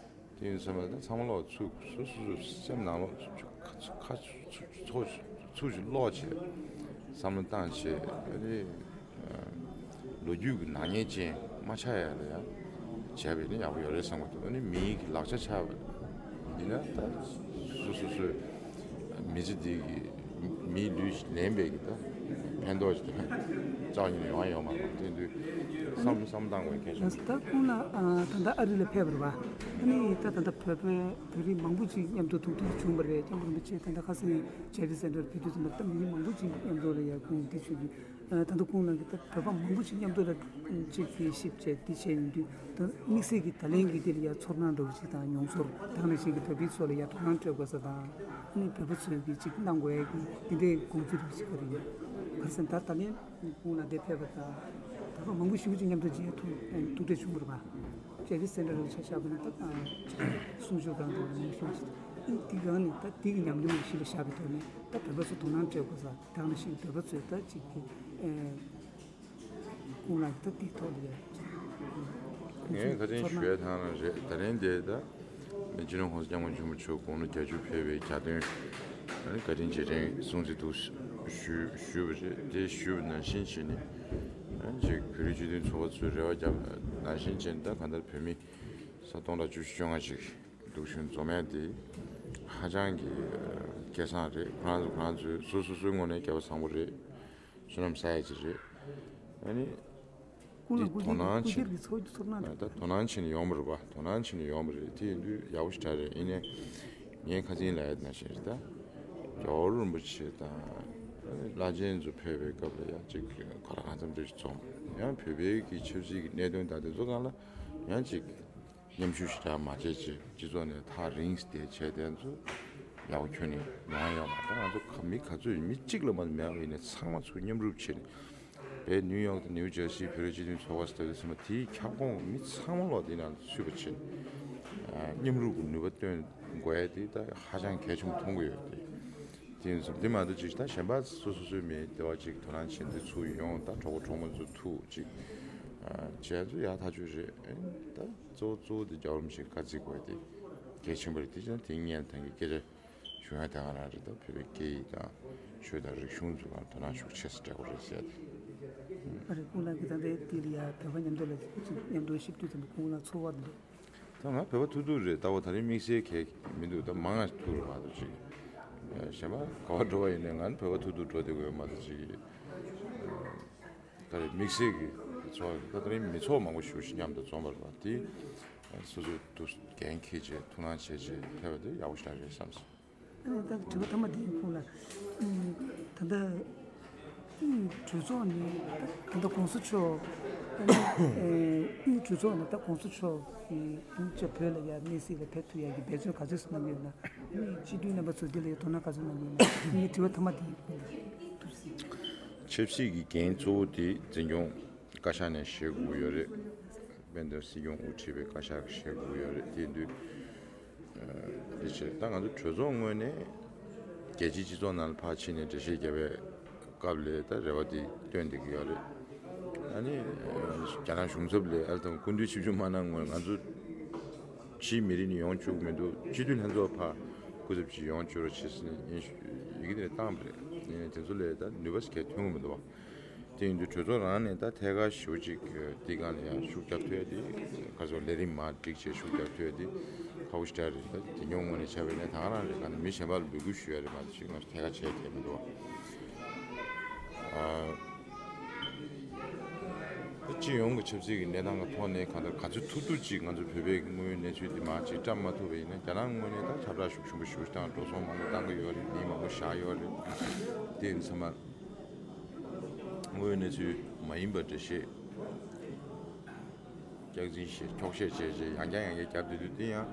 དེ་ཡིན་དུས་ཚང་མ་ལ་ད་ཚང་མ་ལོག་ཚུགས་སོ་སོ་སོ་སེམས་ནང་ལོགས་ཚུགས་ཚུགས་ཚུགས་ཚུགས་ཀྱི་ཀློག་བྱས་བསམ་བློ་བཏང་བྱས་ཨ་ནི། ལོ་རྒྱུས་ཀྱི་ནག་ཉེས་ཅན་མ་ཆགས་ཡ་ལ་ཡང་བྱས་པས་ནི་ཡག་པོ་ཡོད་རེད་བསམ་གྱི་འདུག་ཨ་ནི་མིའི་གི་ལག་ཆ་ཆགས་པ་ཡིན་ན་ད་སོ་སོ་སོའི་མི་ཚེ་འདི་གི་མིའི་ལུས་ལེན་པའི་གི་ད་ཕན་ཐོགས་ཅིག་ད་རྩ་བ་ཉིད་ནས་ཡོང་ཡ་ཡོད་མ་རེད། དེ་དུས་བསམ་བསམ་བཏང་དགོས་གལ་ཆེན་པོ། ད་ཁོང་ལ་ཨ་ད་ལྟ་ཨ་རི་ལ་ཕེབས་པ་རེད་པ། ཨ་ནི་ད་ད་ལྟ་བོད་པའི་བོད་རིགས་མང་པོ་ཅིག་མཉམ་དུ་ཐུག་འཕྲད་བྱུང་བ་རེད། སྐྱབས་མགོན་རིན་པོ་ཆེ་ད་ལྟ་ཁ་སང་ཇེ་ཕི་སེན་ཊར་ཕེབས་དུས་ཙམ་པ་ད་མི་རིགས་མང་པོ་ཅིག་མཉམ་དུ་ལ་ཡར་ཁོང་འདི་བྱེད་རྒྱུ། ད་ལྟ་ཁོང་རྣམས་ཀྱིས་ད་བོད་པ་མང་པོ་ཞིག་མཉམ་དུ་ལ་གཅིག་གིས་གཤིབ་བྱས་འདི་བྱས་ཡོང་དུས་ད་དམིགས་བསལ་གྱི་ད་ལན་གྱི་འདིར་ཡ་ཚོར་སྣང་འདྲ་བོ་ཞིག་དང་མྱོང་ཚོར་དང་ནང་བཞིན་གྱི་བོད་པའི་ཚོ་ལ་ཡ་དོ་སྣང་སྤྲོད་དགོས་ས་དང་ཨ་ནི་བོད་པ་ཚོས་ཀྱི་ཅིག་གནང་དགོས་ཡ་གི་འདི་འདྲའི་དགོངས་ཚུལ་རེ་ཞིག་ག་རེ་ཡིན། ག་རེ་ཟེར་ན་ད་ད་ལན་ཁོང་ལ་འདིར་ཕེབས་པ་དང་བོད་པ་མང་པོ་ཞིག་ཅིག་མཉམ་དུ་མཇལ་ཐུབ་ཐུག་འཕྲད་བྱུང་བ་རེད་པ། ཇེ་ཕི་སེན་ཊར་ཆ་བཞག་པ་ན་ད་གསུང་ཆོས་སྒང་དུ་མང་པོ་ཞིག་ཅིག་འདི་སྒང་ནས་ད་འདི་གི་ཉམས་མྱོང་གཞི་ལ་བཞག་པའི་ཐོག་ནས་ད་བོད་པ་ཚོ་དོ་སྣང་སྤྲད་དགོས་ས་དང་ནང་བཞིན་བོད་པ་ཚོས་ད་ཅིག་གི་ཁོང་ལ་ད་དེའི་ཐོག་ལ་ཡ། ངས་ཁ་སང་ཞུ་ཡ་ཐང་རང་རེད། ད་རིང་འདི་ད་སྤྱི་ནོར་༸གོང་ས་༸སྐྱབས་མགོན་ཆེན་པོ་མཆོག་དགུང་ལོ་བརྒྱད་ཅུ་ཕེབས་པའི་གྱ་སྟོན་ཨ་ནི་བཀའ་དྲིན་རྗེས་དྲན་སྲུང་བརྩི་འདུག་ཞུ་ཞུས་པ་རེད། དེ་ཞུས་པ་ནང་བཞིན་བྱས་ནས་ཨ་ནི་ཅིག་བོད་རིགས་སྤྱི་མཐུན་ཚོགས་པ་ཚོས་རེ་བ་བརྒྱབ་ནང་བཞིན་བྱས་ནས་ད་གང་ལྟར་བོད་མི་ས་སྟོང་ཕྲག་བཅུ་བཅོ་ལྔ་ཅིག་འདུག་ཞུ་འཛོམས་ཡ་དེ་ཧ་ཅང་གི་སྐལ་བཟང་རེད། ཁོ་རང་ཚོ་ཁོ་རང་ཚོའི་སོ་སོ་སོའི་ངོས་ནས་སྐལ་བ་བཟང་པོ་རེད། བསོད་ནམས་བསགས་ཡ་ཅིག་རེད། ཨ་ནི། ཀུན་ལ་འདི་དོ་སྣང་བྱེད། ཀུན་ལ་ཚོགས་ཀྱི་ཚོར་སྣང་། ད་དོ་སྣང་བྱེད་ནས་ཡོང་བ་རེད་པ། དོ་སྣང་བྱེད་ནས་ཡོང་བ་རེད། དེ་ཡིན་དུས་ཡག་པོ་ཞེ་དྲག་རེད། ཡིན་ནའི་ངས་ཁ་སང་ལབ་ཡ་ནང་བཞིན་རེད། ད་རྒྱལ་བ་རིན་པོ་ཆེ་དང་ཨ་ནི་བླ་ཆེན་ཚོ་ཕེབས་པའི་སྐབས་ལ་ཡང་ཅིག་ག་ལ་གང་འཚམ་འདྲ་ཞིག་འཛོམས། ཡང་བོད་པའི་གི་ཆབ་སྲིད་ཀྱི་གནད་དོན་དང་དེ་ཚོ་སྒང་ལ་ཡང་ཅིག་མཉམ་ཞུགས་ཞེ་དྲག་མ་བྱས་ཅིག་སྤྱི་ཚོགས་ནས་ཐག་རིང་བསྡད་བྱས་དེ་ཚོ་ཡག་པོ་ཁྱོན་ནས་ཡོང་ཡ་ཡོད་མ་རེད། ད་ང་ཚོ་ཁ་མི་ག་ཚོད་མི་གཅིག་ལ་མ་མེད་པ་ཡིན་ནའི་ཚང་མ་ཚུར་མཉམ་རུབ་བྱས་ནས་བས་ནིའུ་ཡོག་དང་ནིའུ་ཇར་སི་བོད་རིགས་སྤྱི་མཐུན་ཚོགས་པ་ཟེར་དུས་ཚང་མ་དེའི་ཁྱབ་ཁོངས་མི་ཚང་མ་ལོག་དེ་ནང་ཚུད་པ་བྱས་ནས་མཉམ་རུབ་ཀྱི་ནུས་པ་བཏོན་དགོས་ཡ་དེ་ད་ཧ་ཅང་གལ་ཆེན་པོ་མཐོང་གི་ཡོད་དེ། དེ་ཡིན་ཙང་དེ་མ་གཏོགས་ཅིག་ད་གཞན་པ་སོ་སོ་སོའི་མི་དེ་བ་ཅིག་དོ་སྣང་བྱེད་འདི་ཚུར་ཡོང་། ད་གྲོགས་པོ་གྲོགས་མོ་ཚོ་ཐུག་ཅིག་བྱས་ཚུལ་ཡག་ཐག་ཆོད་རེད། ཨེ་ད་གཙོ་བོ་གཙོ་བོ་དེ་རྒྱལ་བ་རིན་པོ་ཆེ་བཀའ་བརྩི་དགོས་དེ་གལ་ཆེན་པོ་རེད། དེ་ཅང་དེ་ངས་ཐང་གི་སྐད་ཆ་ཞུ་ཡ་དེ་ག་རང་རེད། ད་བོད་པའི་སྐད་ཡིག་དང་ཆོས་དང་རིག་གཞུང་ཚོ་ལ་དོ་སྣང་ཤུགས་ཆེ་ཙམ་སྤྲད་དགོས་རེད་ཟེར་ཡ་དེ། ཨ་རེད། ཁོང་རྣམ་གྱིས་ད་ལྟའི་དེ་ལ་ཡ་བོད་པ་མཉམ་དུ་ལ་མཉམ་དུ་གཤིབ་དུས་ཙམ་པ་ཁོང་ལ་ཚོར་བ་འདུག་ད་ང་བོད་པ་ཐུག་ཐུག་རེད། ལྟ་བ་ད་རིང་དམིགས་བསལ་གལ་མི་འདུག་ད་མང་ང་ཐུག་རེད་མ་གཏོགས་ཅིག་གཞན་པ་ག་པར་འགྲོ་བ་ཡིན་ནའི་ང་ནི་བོད་པ་ཐུག་ཐུག་འགྲོ་བསྡད་དགོས་མ་གཏོགས་ཅིག་ད་རེས་དམིགས་བསལ་གྱི་ཚོགས་ད་ད་རིང་མི་ཚོགས་མང་པོ་ཞེ་པོ་ཞིག་མཉམ་དུ་འཛོམས་པ་རེད་པ། དེ་སོ་སོའི་འདུ་འགན་འཁྱེར་བྱས་ཐུགས་སྣང་བྱས་བྱས་ཕེབས་པ་དེ་ཡག་པོ་ཞེ་དྲག་རེད་བསམ་སོང་། ཨ་ནི་ད་དྲི་བ་མཐའ་མ་དེ་ཡིན། ཁོང་ལ་ད་ལྟ་དབུས་གྲོས་ཚོགས་ནས་ད་ལྟ་གོང་ས་མཆོག་ཨ་ནི་དབུས་གྲོས་ཚོགས་ནས་ད་གོང་ས་མཆོག་གིས་བོད་ལ་ཡ་གནས་གཟིགས་ལ་ཕེབས་ཐུབ་ཡ་གི་འབད་བརྩོན་ག་ཚོད་གནང་གི་ཡོད་ན། ཨ་ནི་སྤྱི་འཐུས་རྣམ་པ་ཚོ་འདི་ལ་ཡ་དོ་སྣང་ག་ཚོད་གནང་གི་ཡོད་ན། ཨ་ནི་དྲི་བ་མཐའ་མ་དེ་ཡིན། ཐུགས་རྗེ་ཆེ། ཆབ་སྲིད་ཀྱི་འགན་གཙོ་བོ་དེ་འཛིན་སྐྱོང་བཀའ་ཤག་ནས་བཞེས་དགོས་ཡོད་རེད། དཔལ་ལྡན་སྲིད་སྐྱོང་དབུ་ཁྲིད་པའི་བཀའ་ཤག་གིས་བཞེས་དགོས་ཡོད་རེད། དེ་དུས་འདི་བྱས་ད་ང་ཚོ་གྲོས་ཚོགས་ངོས་ནས་རྒྱལ་སྤྱིའི་སྤྱི་ཚོགས་ནང་ལ་ཕར་ཕྱིན་ནས་འགྲེལ་བཤད་རྒྱབ་པའི་སྐབས་ལ་ད་རེ་བ་དེ་བཏོན་བསྡད་ཀྱི་ཡོད་རེད། ཨ་ནི་རྒྱ་ནག་གཞུང་ཚབ་ལས་ཨ་ལ་དང་སྐུ་མདུན་ཆིབས་བསྒྱུར་མ་གནང་སྔོན་ང་ཚོ་ཕྱིའི་མི་རིགས་ནས་ཡོང་བཅུག་མི་འདུག་སྤྱི་འཐུས་ལྷན་ཚོགས་ཕར་སྐུ་ཚབ་ཅིག་ཡོང་བཅུག་རོགས་བྱེད་ཟེར་ནས་ཡིན་ཞུ་ཡི་གེ་དེ་བཏང་བ་རེད། ཡིན་ནའི་དེ་ཚོ་ལས་ད་ནུས་པ་གང་ཐོན་གྱི་མི་འདུག་བ། དེ་ཡིན་དུས་གྲོས་ཚོགས་རང་ནས་ད་ཐད་ཀར་ཞེ་པོ་ཅིག་དེའི་སྒང་ལ་ཡང་ཤུགས་རྒྱབ་ཐུབ་ཡ་དེ་ག་ཚོད་ལས་རིམ་མར་སྒྲིག་བྱས་ཤུགས་རྒྱབ་ཐུབ་ཡ་དེ་ཁག་པོ་ཞེ་དྲག་རེད། ད་དེ་ཉོ་ངོས་ནས་བྱས་པ་ཡིན་ན་ད་ག་རང་རེད། ག་ནས་མི་གཞན་པ་ལ་འབོད་སྐུལ་ཞུ་ཡ་རེད་མ་གཏོགས་ཅིག་ང་ཚོ་ཐད་ཀར་བྱས་ཡ་མི་འདུག་བ། ཨ། ད་སྤྱི་ཡོངས་ཀྱི་ཆབ་སྲིད་ཀྱི་གནས་སྟངས་ཀྱི་ཐོག་ནས་གང་ལྟར་ག་ཚོད་ཐུབ་ཐུབ་ཅིག་ང་ཚོ་བོད་པའི་དངོས་ཡོད་གནས་ཚུལ་འདི་མར་ཅིག་བཀྲམ་མ་ཐུབ་པ་ཡིན་ན་རྒྱ་ནག་ངོས་ནས་ད་ཁྱབ་བསྒྲགས་ཤུགས་ཆེན་པོ་ཞེ་པོ་ཞིག་བཏང་འགྲོ་སོང་མང་པོ་བཏང་གི་ཡོད་རེད། མི་མང་པོ་བཞག་ཡོད་རེད། དེ་ཡིན་ཙང་མ་དངོས་ཡོད་གནས་ཚུལ་མ་ཡིན་པ་འགྲེལ་བཤད་སྐྱག་རྫུན་བཤད་འཁྱོག་བཤད་བྱས་བྱས་ཡང་བསྐྱར་ཡང་བསྐྱར་བརྒྱབ་བསྡད་དུས་དེ་ཡང་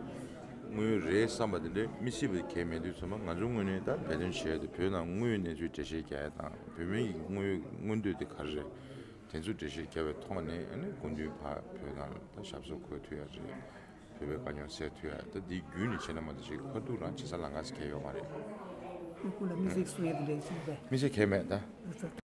དངོས་ཡོད་རེད་བསམ་པ་དེ་འདྲ་མི་སྲིད་པ་གང་ཡང་མེད་དུས་ཙམ་པ་ང་ཚོའི་ངོས་ནས་ད་འབད་བརྩོན་བྱས་ཏེ་བོད་ནང་དངོས་ཡོད་གནས་ཚུལ་འགྲེལ་བཤད་རྒྱག་ཡ་དང་བོད་མི་ཡི་དངོས་ཡོད་མངོན་འདོད་དེ་ག་རེ་རེད། དེ་ཚོ་འགྲེལ་བཤད་བརྒྱབ་པའི་ཐོག་ནས་ཨ་ནི་དགུན་དུས་ཕར་བོད་ནང་ལ་ད་ཞབས་སོར་འཁོད་ཐུབ་ཡ་རེད། བོད་པའི་དཀའ་རྙོག་སེལ་ཐུབ་ཡ། ད་འདི་བརྒྱུད་ནས་བྱས་ན་མ་གཏོགས་ཅིག་ཁ་ཐུག་རང་བྱེད་ས་ལམ་ཁ་ཞིག་གང་ཡོད་མ་རེད། ཁོ་ཁོ་ལ་དམིགས་བསལ་གསུང་ཡ་དེ་འདྲ་ཡོད་ཀྱི་མེད་པས། དམིགས་བསལ་གང་ཡང་མེད་ད།